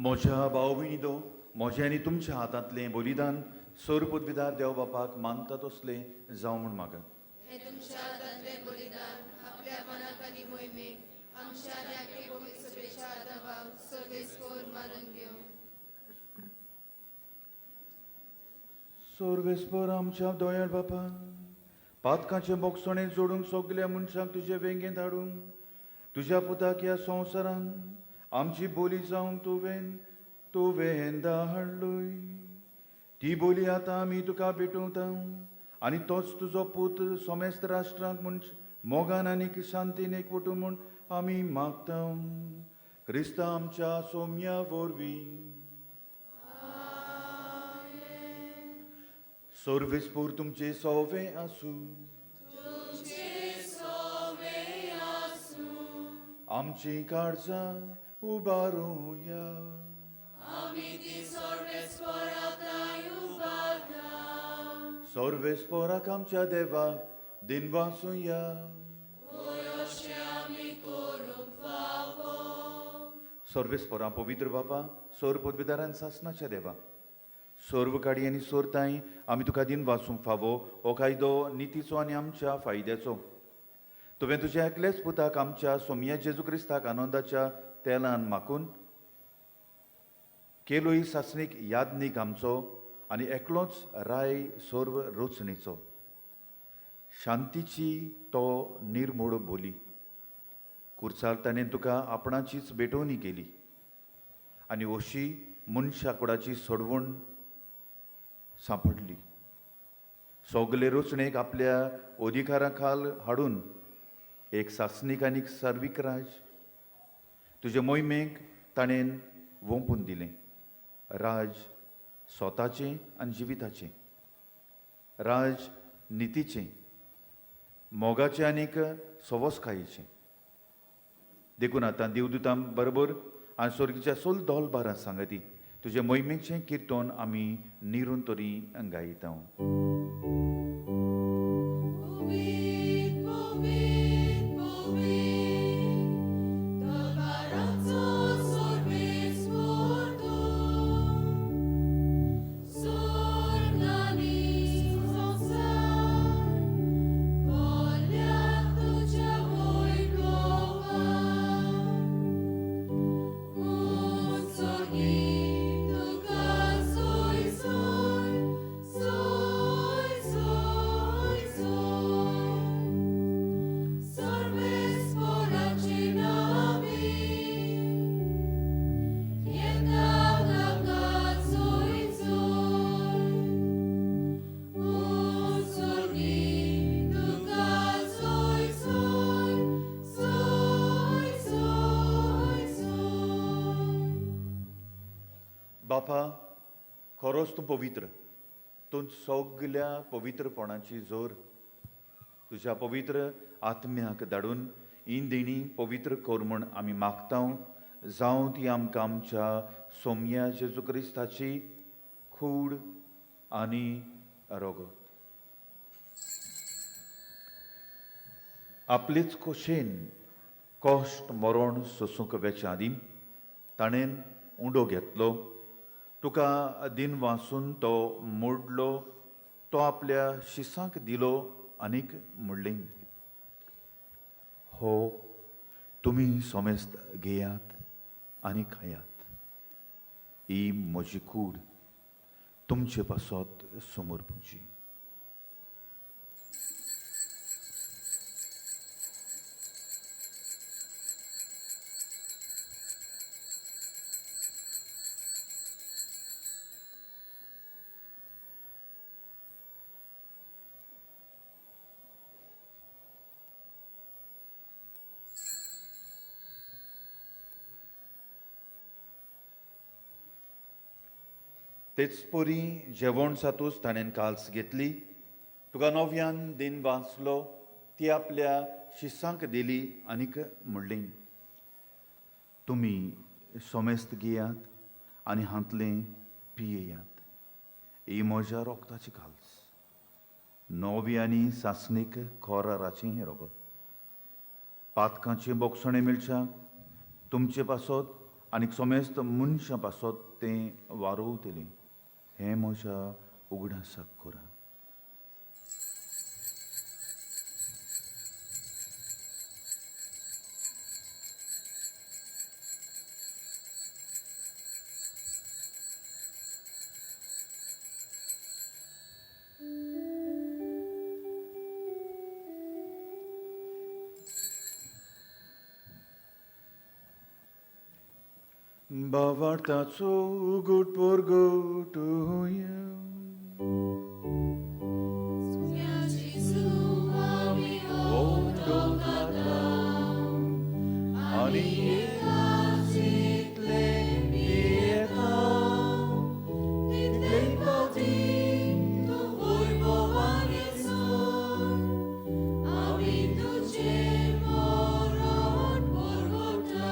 म्हज्या भाव भयणीदो म्हजें आनी तुमच्या हातांतलें बलिदान सोर पदवीदार देव बापाक मानता तसलें जावं म्हूण मागात. हे तुमच्या हातांतलें बलिदान आपल्या मनाक आनी मोहिमेक आमच्या आनी आखे पवित्र सभेच्या आदाबाक सर्वेस्पोर मानून घेवं. सोर्वेस्पर आमच्या दोयाळ बापा, पातकाचें बोगसणें जोडूंक सगल्या मनशांक तुजे वेंगेंत हाडूंक तुज्या पुताक ह्या संवसारान आमची बोली जावंक तुवें धाडलोय. ती बोली आतां आमी तुका भेटोवता आनी तोच तुजो पूत समेस्त राष्ट्रांक म्हूण मोगान आनी शांतीन एकवटूं म्हूण आमी मागता, क्रिस्ता आमच्या सोम्या वरवीं. सर्वेस्पोर तुमचे सोवे आसूं. आमची काळजां उबारुया. सर्वेस्पोराक आमच्या देवाक दिन वाचुया. सर्वेस्पोरा पवित्र बापा, सोर पदवीदारान सासनाच्या देवा, सर्व काडी आनी सोरताय आमी तुका दिन वाचूंक फावो हो कायदो नितीचो आनी आमच्या फायद्याचो. तुवें तुज्या एकलेच पुताक आमच्या सोमया जेजू क्रिस्ताक आनंदाच्या तेलान माकून केलोय सासणीक यादनीक आमचो आनी एकलोच राय सर्व रोचणेचो शांतीची तो निर्मोड बोली. कुर्सार ताणें तुका आपणाचीच भेटवणी केली आनी अशी मनशा कुडाची सोडवण सांपडली. सगले रोचणेक आपल्या अधिकारा खाल हाडून एक सासणीक आनी सर्वीक राज तुजे मोहिमेक ताणें वोंपून दिलें. राज स्वताचें आनी जिविताचें, राज नितीचें, मोगाचें आनीक सवसकायेचें. देखून आतां देवदूतां बरोबर आनी स्वर्गीच्या सोल दोल बारां सांगती तुजे मोहिमेचें किर्तन आमी निरून तरी गायता. बापा, खरोच तूं पवित्र, तूं सगल्या पवित्रपणाची जोर. तुज्या पवित्र आत्म्याक धाडून ही देणी पवित्र कर म्हूण आमी मागता. जावं ती आमकां आमच्या सोमया जेजू क्रिस्ताची कूड आनी रगत. आपलेच खोशेन कश्ट मरण सोसूंक वेच्या आदीं ताणें उंडो घेतलो, तुका दिन वासून तो मोडलो, तो आपल्या शिसांक दिलो आनीक म्हणलें, हो तुमी समेस्त घेयात आनी खायात, ही म्हजी कूड तुमचे पासत समर्पूची. तेच परी जेवण जातूच ताणें काल्स घेतली, तुका नव्यान दिन वाचलो, ती आपल्या शिसांक दिली आनीक म्हणली, तुमी समेस्त घेयात आनी हांतलें पियेयात, ही म्हज्या रोगताची काल्स, नवी आनी सासणीक खोराराचें हें रोगत, पातकांचें बोगसणें मेळच्या तुमचे पासत आनी समेस्त मनशां पासत तें वारोवतलें हें म्हज्या उगडासाक करा. बावार्थाचो उगट परगटुया. आनी जितले पियेता तितले पावटी तूं वैभवान येसर आमी तुजें मरण परगटा.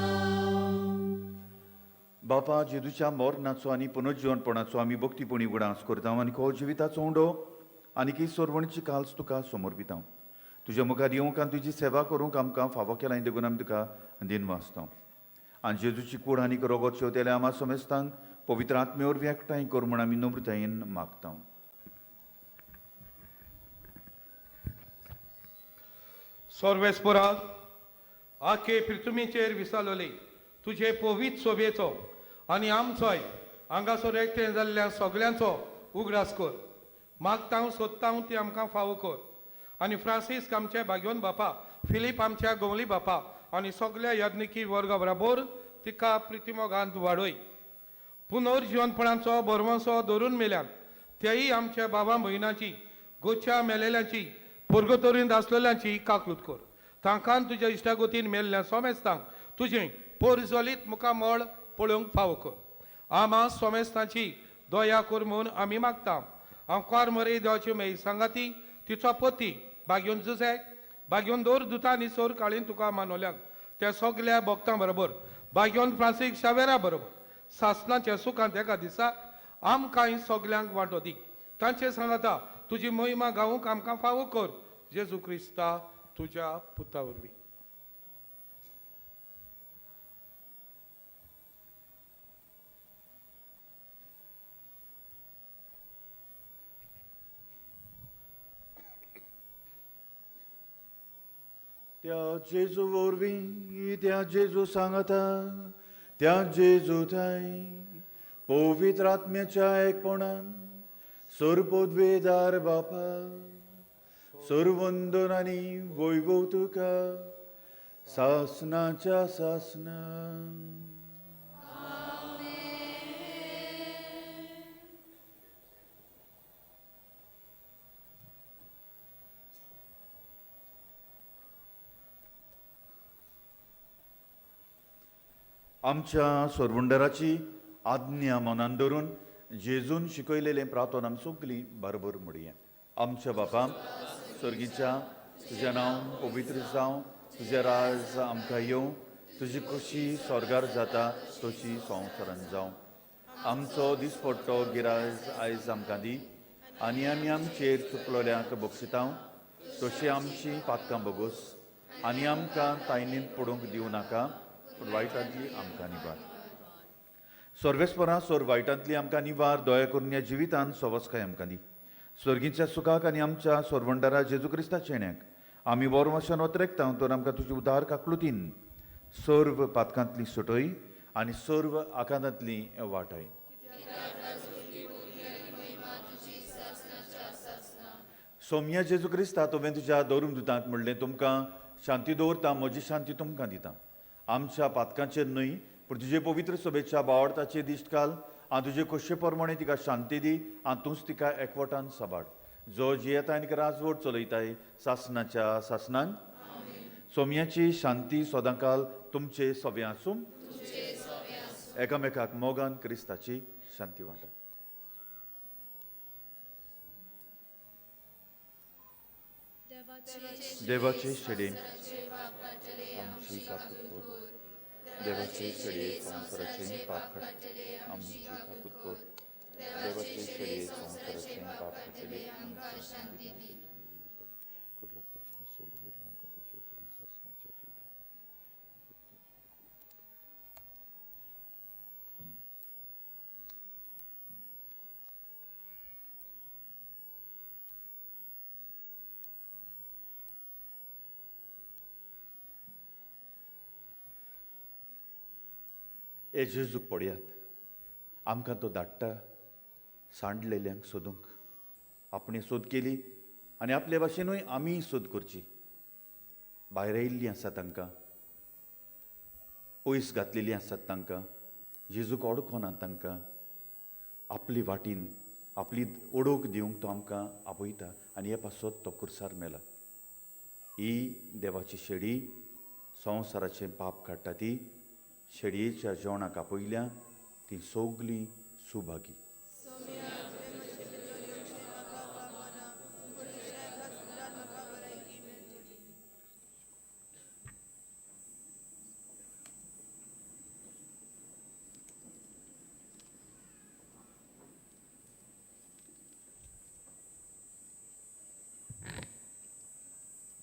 बापा जेजूच्या मरणाचो आनी पुनर्जिवनपणाचो आमी भक्तीपणी उगडास करता आनी हो जिविताचो उंडो आनी की सोरवणची काल्स तुका समर्पिता. तुज्या मुखार येवंक आनी तुजी सेवा करूंक आमकां फावो केला देखून आमी तुका दिन वाचता. आनी जेजूची कूड आनी रोगोत शेवतेल्या आमा समेस्तांक पवित्र आत्मे वरवीं एकठांय कर म्हूण आमी नम्रतायेन मागता. सर्वेस्पराक आखे पृथ्वीचेर विसावले तुजे पवित्र सोबेचो आनी आमचोय हांगासर एकठांय जाल्ल्या सगल्यांचो उगडास कर. मागता सोदता ती आमकां फावो कर. आनी फ्रांसीस्क आमच्या भाग्योन बापा, फिलीप आमच्या गोंवली बापा आनी सगल्या याज्ञिकी वर्गा बराबर तिका प्रितिमोगांत वाडय. पुनर्जिवनपणाचो भरवंसो धरून मेल्यान तेय आमच्या बाबा भयणाची, गोच्या मेलेल्यांची, पुर्गतोरींत आसलेल्यांची काकलूत कर. तांकां तुज्या इश्टागोतीन मेल्ल्या सोमेस्तांक तुजें पोरजोलीत मुखामळ पळोवंक फावो कर. आमा सोमेस्तांची दया कर म्हूण आमी मागता. आमकार मरे देवाची मेई सांगाती तिचो पती बागयोन जुझेक बागयोन दवर दुता आनी सोर काळीन तुका मानवल्यान त्या सगल्या भक्तां बरोबर बागयोन फ्रांसीक शावेरा बरोबर सासणाच्या सुखांत एका दिसा आमकांय सगल्यांक वांटो दी. तांचे सांगाता तुजी महिमा गावूंक आमकां फावो कर. जेजू क्रिस्ता तुज्या पुता वरवीं. त्या जेजू वरवीं, त्या जेजू सांगाता, त्या जेजू थांय पवित्र आत्म्याच्या एकपणान सर्वपदवेदार बापा सर्वंदन आनी वैभव तुका सासनाच्या सासना. आमच्या सोरवंडराची आज्ञा मनान धरून जेजून शिकयलेलें प्रार्थना आमी सगळीं बरोबर म्हणया. आमच्या बापा स्वर्गीच्या, तुजें नांव पवित्र जावं, तुजें राज आमकां येवं, तुजी खोशी स्वर्गार जाता तशी संवसारान जावं. आमचो दिसपट्टो गिराज आयज आमकां दी आनी आमी आमचेर चुकलोल्यांक बक्षितांव तशी आमची पातकां बगोस आनी आमकां तायनींत पडूंक दिवं नाका, पूण वायटांतली आमकां निवार. सर्वेस्परा सोर वायटांतली आमकां निवार, दया करून ह्या जिवितान सवस्काय आमकां दी. स्वर्गीच्या सुखाक आनी आमच्या सोरवंडारा जेजू क्रिस्ताच्या येण्याक आमी वरवशान वतरेकता तर आमकां तुजी उदार काकलुतीन सर्व पातकांतली सुटय आनी सर्व आकांतांतली वाटय. सोम्या जेजू क्रिस्ता, तुवें तुज्या दवरून दुतांत म्हणलें, तुमकां शांती दवरता, म्हजी शांती तुमकां दिता. आमच्या पातकांचेर न्हय पूण तुजे पवित्र सभेच्या बावडताचे दिश्ट घाल आनी तुजे खोशे प्रमाणे तिका शांती दी आनी तूंच तिका एकवटान साबाड, जो जियेता आनी राजवट चलयताय सासनाच्या सासनान. सोम्याची शांती सदांकाल तुमचे सवे आसूं. एकामेकाक मोगान क्रिस्ताची शांती वांटा. देवाचे शेडे आमची काकूत कर. देवाचे शेडये संवसाराचें पाप काडटले आमची काकूत कर. देवाचे शेडये संवसाराचें पाप काडटले आमकां शांती दी. हे जेजूक पळयात, आमकां तो धाडटा सांडलेल्यांक सोदूंक. आपणें सोद केली आनी आपले भाशेनूय आमीय सोद करची. भायर आयिल्लीं आसा तांकां, पयस घातलेलीं आसात तांकां, जेजूक ओडकोना तांकां. आपली वाटीन आपली ओडोक दिवंक तो आमकां आपयता आनी हे पासत तो कुर्सार मेला. ही देवाची शेडी संवसाराचें पाप काडटा. ती शेडयेच्या जेवणाक आपयल्या ती सगलीं सुभागी.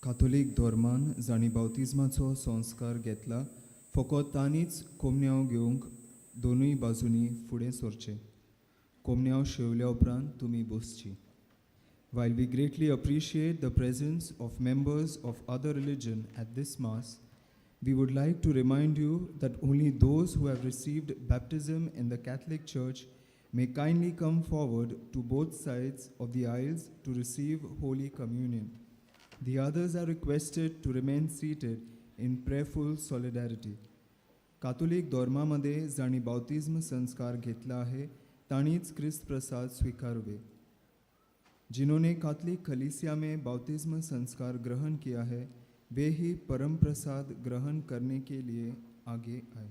कातोलीक धर्मान जांणी बावतिज्माचो संस्कार घेतला फकत तांणीच कोमन्यांव घेवंक दोनूय बाजूंनी फुडें सरचें. कोमन्यांव शेवल्या उपरांत तुमी बसची. While we greatly appreciate the presence of members of other religion at this Mass, we would like to remind you that only those who have received baptism in the Catholic Church may kindly come forward to both sides of the aisles to receive Holy Communion. The others are requested to remain seated in prayerful solidarity. कातोलीक धर्मामध्ये जांणी बावतिज्म संस्कार घेतला आहे तांणीच क्रिस्त प्रसाद स्वीकारावे. जिन्होंने कातलिक कलीसिया में बाप्तिस्म संस्कार ग्रहण किया है वे ही परम प्रसाद ग्रहण करने के लिए आगे आए.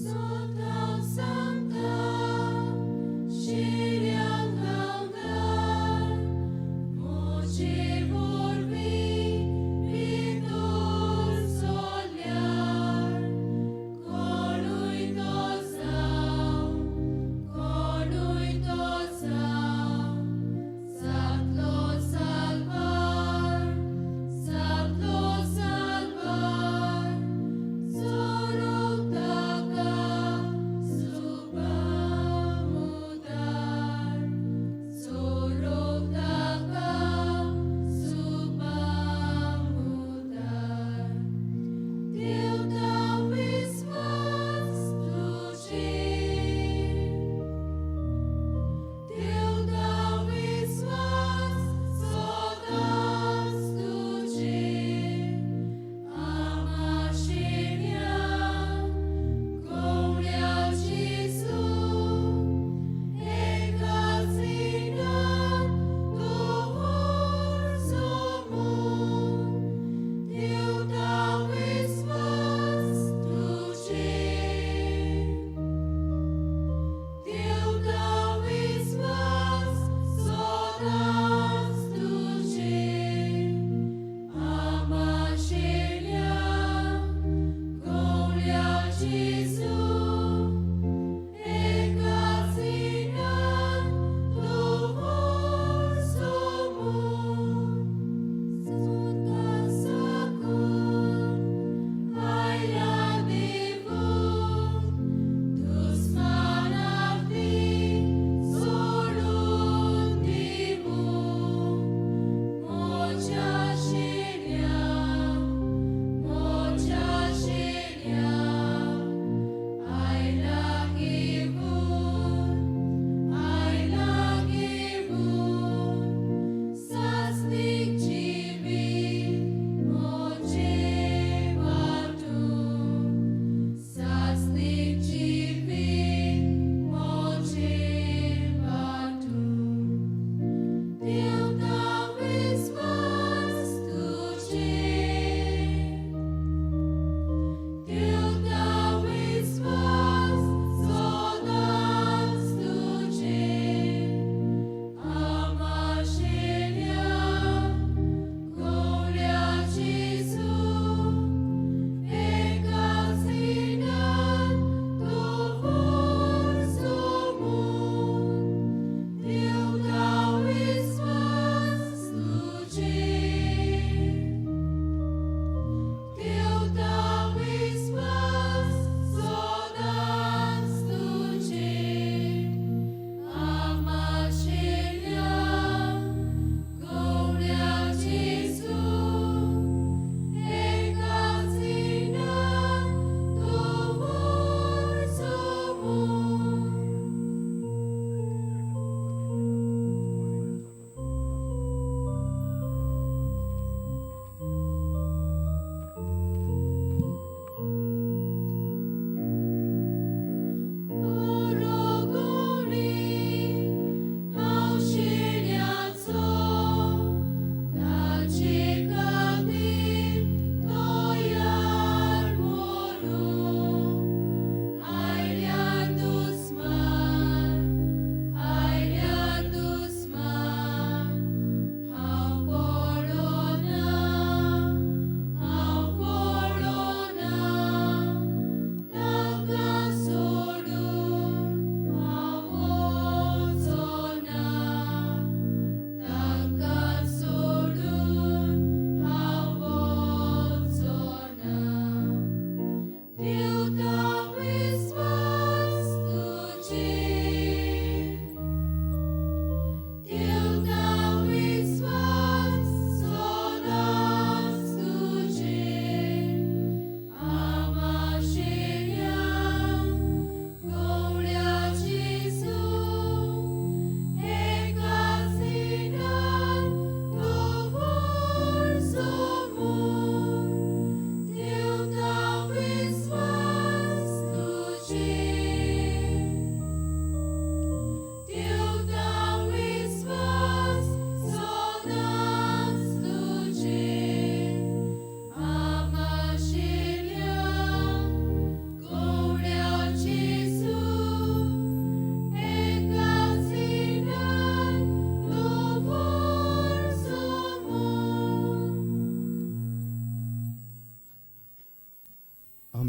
Sotao Santa, Shiriang Langar, Moche Vorvi,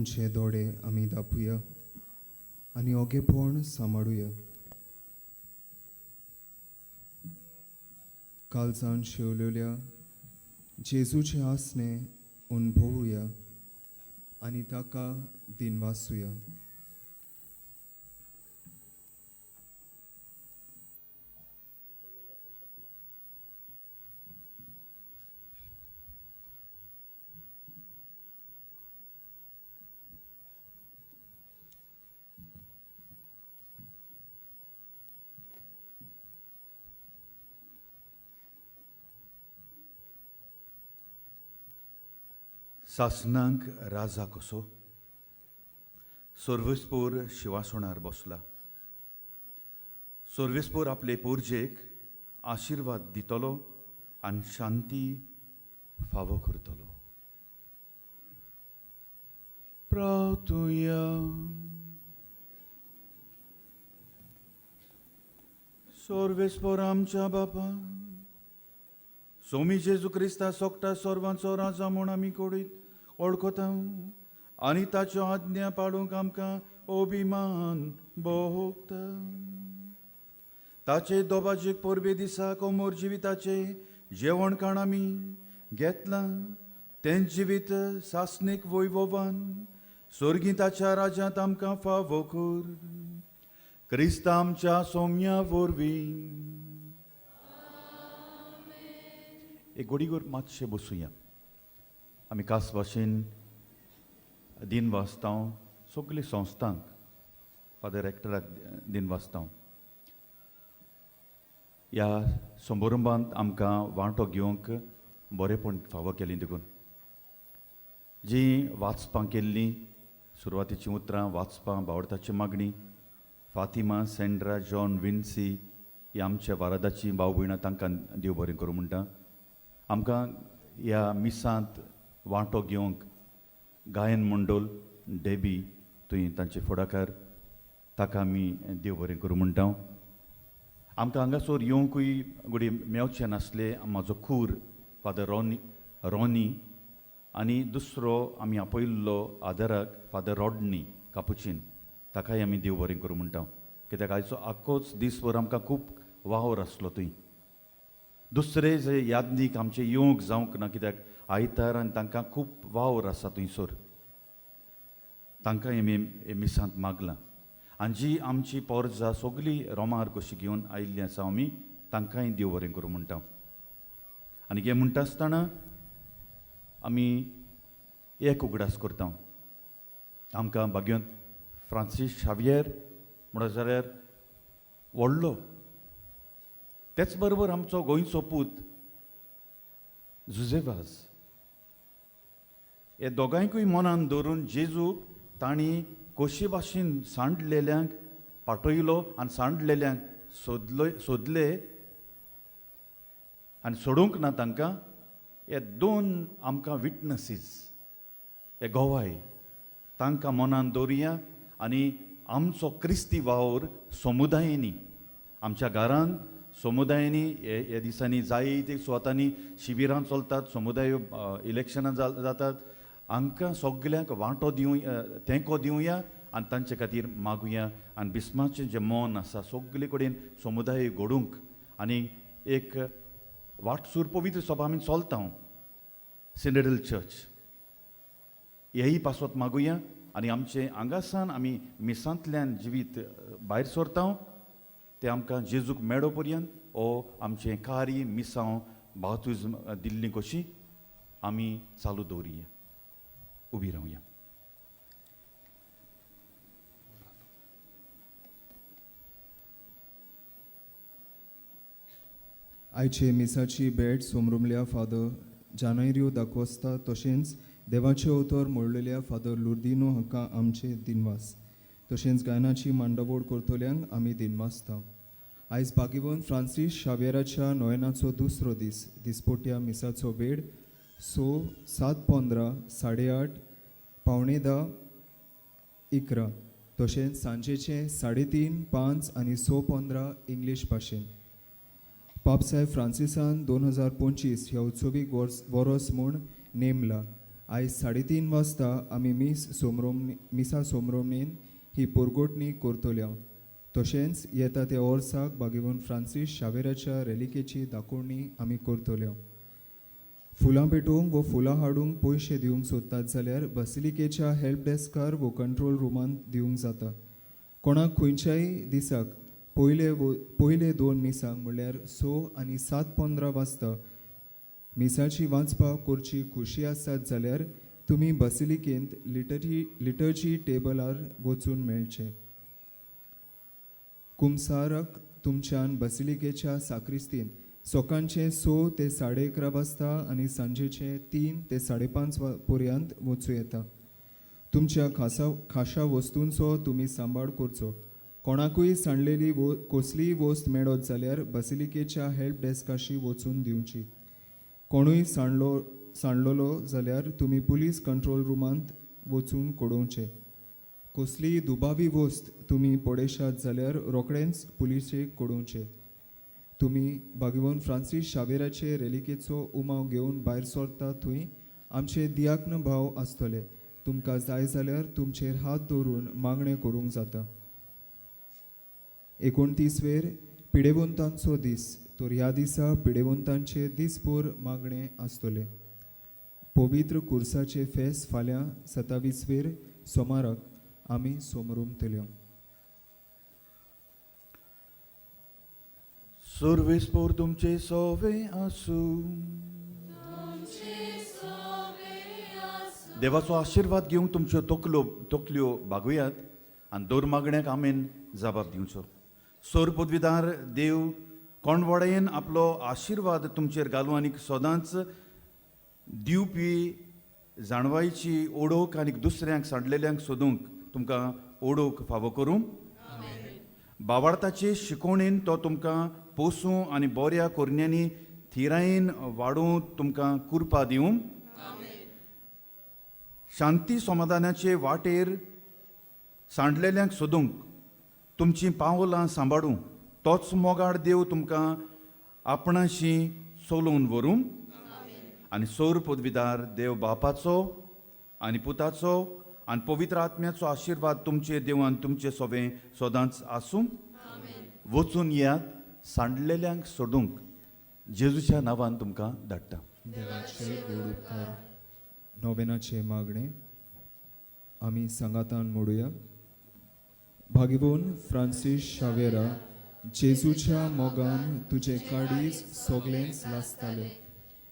आमचे दोळे आमी दापुया आनी ओगेपण सांबाळुया. कालजान शेवलेल्या जेजूचे आसणे अणभवुया आनी ताका दिनवासुया. सासनांक राजा कसो सर्वेस्पोर शिवासणार बसला. सर्वेस्पोर आपले पोरजेक आशिर्वाद दितलो आनी शांती फावो करतलो. प्रार्थुया. सर्वेस्पोर आमच्या बापा सोमी जेजू क्रिस्ता सोकटा सर्वांचो राजा म्हूण आमी कोडीत वळखता आनी ताच्यो आज्ञा पाळूंक आमकां अभिमान भोगता. ताचे दोबाजीक परबे दिसा कोमोर जिविताचे जेवण खाण आमी घेतलां तें जिवीत सासणीक वैभवान सोर्गी ताच्या राज्यांत आमकां फावो कर. क्रिस्ता आमच्या सोम्या वरवीं. एक गोडीगोर मातशें बसुया. आमी खास भाशेन दिन वाचता सगळे संस्थांक, फादर रेक्टराक दिन वाचता. ह्या समारंभांत आमकां वांटो घेवंक बरेपण फावो केली देखून जीं वाचपां केल्लीं सुरवातीचीं उतरां वाचपां बावडताची मागणी फातिमा सेंड्रा जॉन विन्सी ही आमच्या वारादाची भाव भयणां तांकां देव बरें करूं म्हणटा. आमकां ह्या मिसांत वांटो घेवंक गायन मंडळ डेबी तुवें तांचे फुडाकार ताका आमी देव बरें करूं म्हणटा. आमकां हांगासर येवंकूय घडये मेवचें नासलें. म्हाजो खूर फादर रॉनी आनी दुसरो आमी आपयल्लो आदराक फादर रॉडनी कापुचीन ताकाय आमी देव बरें करूं म्हणटा. कित्याक आयचो आख्खोच दीसभर आमकां खूब वावर आसलो थंय. दुसरे जे यादनीक आमचे येवंक जावंक ना कित्याक आयतार आनी तांकां खूब वावर आसा थंयसर तांकां आमी मिसांत मागलां. आनी जी आमची पोरजा सगळी रोमार कशी घेवन आयिल्ली आसा आमी तांकांय देव बरें करूं म्हणटा. आनी हें म्हणटा आसतना आमी एक उगडास करता. आमकां भाग्योंत फ्रांसीस शावियर म्हणत जाल्यार व्हडलो, तेच बरोबर आमचो गोंयचो पूत जुजेवाज हे दोगांयकूय मनान धरून जेजूक तांणी कशे भाशेन सांडलेल्यांक पाटयलो आनी सांडलेल्यांक सोदले आनी सोडूंक ना तांकां. हे दोन आमकां विटनसीस हे गोवाय तांकां मनान दवरुया आनी आमचो क्रिस्ती वावर समुदायांनी आमच्या घरान समुदायांनी ह्या दिसांनी जायते सुवातांनी शिबिरां चलतात, समुदाय इलेक्शनां जातात. हांकां सगल्यांक वांटो दिवं तेंको दिवया आनी तांचे खातीर मागुया आनी बिस्माचें जें मन आसा सगळे कडेन समुदाय घडूंक आनी एक वाटसूर पवित्र सभा आमी चलता सिनेडल चर्च हेय पासत मागुया आनी आमचें हांगासान आमी मिसांतल्यान जिवीत भायर सरता तें आमकां जेजूक मेळो पर्यंत ओ आमचें कार्य मिसांव बावतिज्म दिल्ली कशी आमी चालू दवरुया. उबी रावया. आयचे मिसाची भेट सोमरुमल्या फादर जानैरियो दाकोस्ता तशेंच देवाचें उतर मोडलेल्या फादर लुर्दिनो हांकां आमचे दिनवास. तशेंच गायनाची मांडावळ करतल्यांक आमी दिनवासता. आयज भाग्यवंत फ्रांसीस शावेराच्या नोयनाचो दुसरो दीस. दिसपोट्या मिसाचो वेळ 6, 7:15, 8:30, 9:45, 11 तशेंच सांजेचें 3:30, 5 आनी 6:15 इंग्लीश भाशेन. पापसाहेब फ्रांसिसान 2025 ह्या उत्सवीक वरोस म्हूण नेमला. आयज 3:30 वाजता आमी मीस सोमरोमणी मिसा सोमरोमणीन ही पोरगोटणी करतल्या. तशेंच येता त्या वर्साक बागेवन फ्रांसीस शावेराच्या रेलिकेची दाखोवणी आमी करतल्या. फुलां पेटोवंक वो फुलां हाडूंक पयशे दिवंक सोदतात जाल्यार बसिलिकेच्या हेल्प डेस्कार वो कंट्रोल रुमांत दिवंक जाता. कोणाक खंयच्याय दिसाक पयले 2 मिसांक म्हणल्यार 6 आनी 7:15 वाजता मिसाची वाचपाक करची खुशी आसात जाल्यार तुमी बसिलिकेंत लिटर्जी टेबलार वचून मेळचें. कुमसारक तुमच्यान बसिलिकेच्या साक्रिस्तीन सकाळचे 6 ते 11:30 वाजता आनी सांजेचे 3 ते 5:30 पर्यंत वचूं येता. तुमच्या खाशा वस्तूंचो तुमी सांबाळ करचो. कोणाकूय सांडलेली कसलीय वस्त मेळत जाल्यार बसिलिकेच्या हेल्प डेस्काशी वचून दिवची. कोणूय सांडलेलो जाल्यार तुमी पुलीस कंट्रोल रुमांत वचून कळोवचें. कसलीय दुबावी वस्त तुमी पळयशात जाल्यार रोखडेंच पुलिशेक कळोवचें. तुमी बागेवन फ्रांसीस शावेराचे रेलिकेचो उमाव घेवन भायर सरता थंय आमचे दियाक्न भाव आसतले. तुमकां जाय जाल्यार तुमचेर हात दवरून मागणें करूंक जाता. 29वेर पिडेवंतांचो दीस, तर ह्या दिसा पिडेवंतांचे दीसभर मागणें आसतलें. पवित्र कुर्साचे फेस फाल्यां 27वेर सोमाराक आमी सोमरुमतल्यो. सर्वेस्पोर तुमचे सोवे आसूं. देवाचो आशिर्वाद घेवंक तुमच्यो तकल्यो बागोयात आनी दर मागण्याक आमेन जबाब दिवचो. सोर पदवीदार देव कोणवाडयेन आपलो आशिर्वाद तुमचेर घालूं आनी सदांच दिवपी जाणवायची ओडोक आनी दुसऱ्यांक सांडलेल्यांक सोदूंक तुमकां ओडोक फावो करूं. बावार्थाचे शिकोवणेन तो तुमकां पोसूं आनी बऱ्या कोरण्यांनी थिरायेन वाडोवं तुमकां कुरपा दिवं. शांती समाधानाचे वाटेर सांडलेल्यांक सोदूंक तुमचीं पावलां सांबाळूं तोच मोगाळ देव तुमकां आपणाशी चलोवन व्हरूं. आनी सौर पदवीदार देव बापाचो आनी पुताचो आनी पवित्र आत्म्याचो आशिर्वाद तुमचे देवान तुमचे सोबें सदांच आसूं. वचून येयात सांडलेल्यांक सोडूंक जेजूच्या नांवान तुमकां धाडटा. देवाचे गोड उपकार. नोवेनाचे मागणें आमी सांगातान मोडुया. भागीवन फ्रांसीस शावेरा, जेजूच्या मोगान तुजें काडीज सगळेंच लासतालें,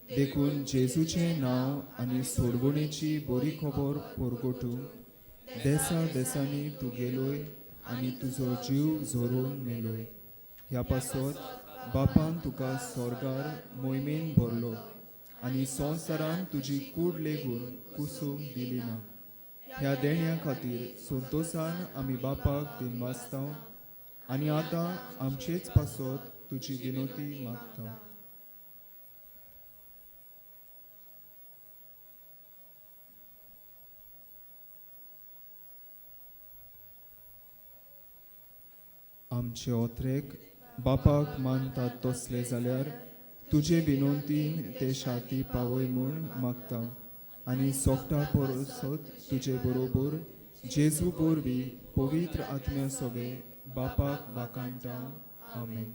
देखून जेजूचें नांव आनी सोडवणेची बरी खबर परगटूंक देसा देसांनी तूं गेलोय आनी तुजो जीव झरोवन मेलोय. ह्या पासत बापान तुका स्वर्गार मोहिमेन भरलो आनी संवसारान तुजी कूड लेगून कुसूंक दिली ना. ह्या देण्या खातीर संतोसान आमी बापाक दिनवासता आनी आतां आमचेच पासत तुजी विनोती मागता. आमचे ओत्रेक बापाक मानतात तसले जाल्यार तुजे विनोंतीन ते शाती पावय म्हूण मागता आनी सोगटा परसत तुजे बरोबर जेजू वरवीं पवित्र आत्म्या सोबे बापाक वाखाणटा. आमेन.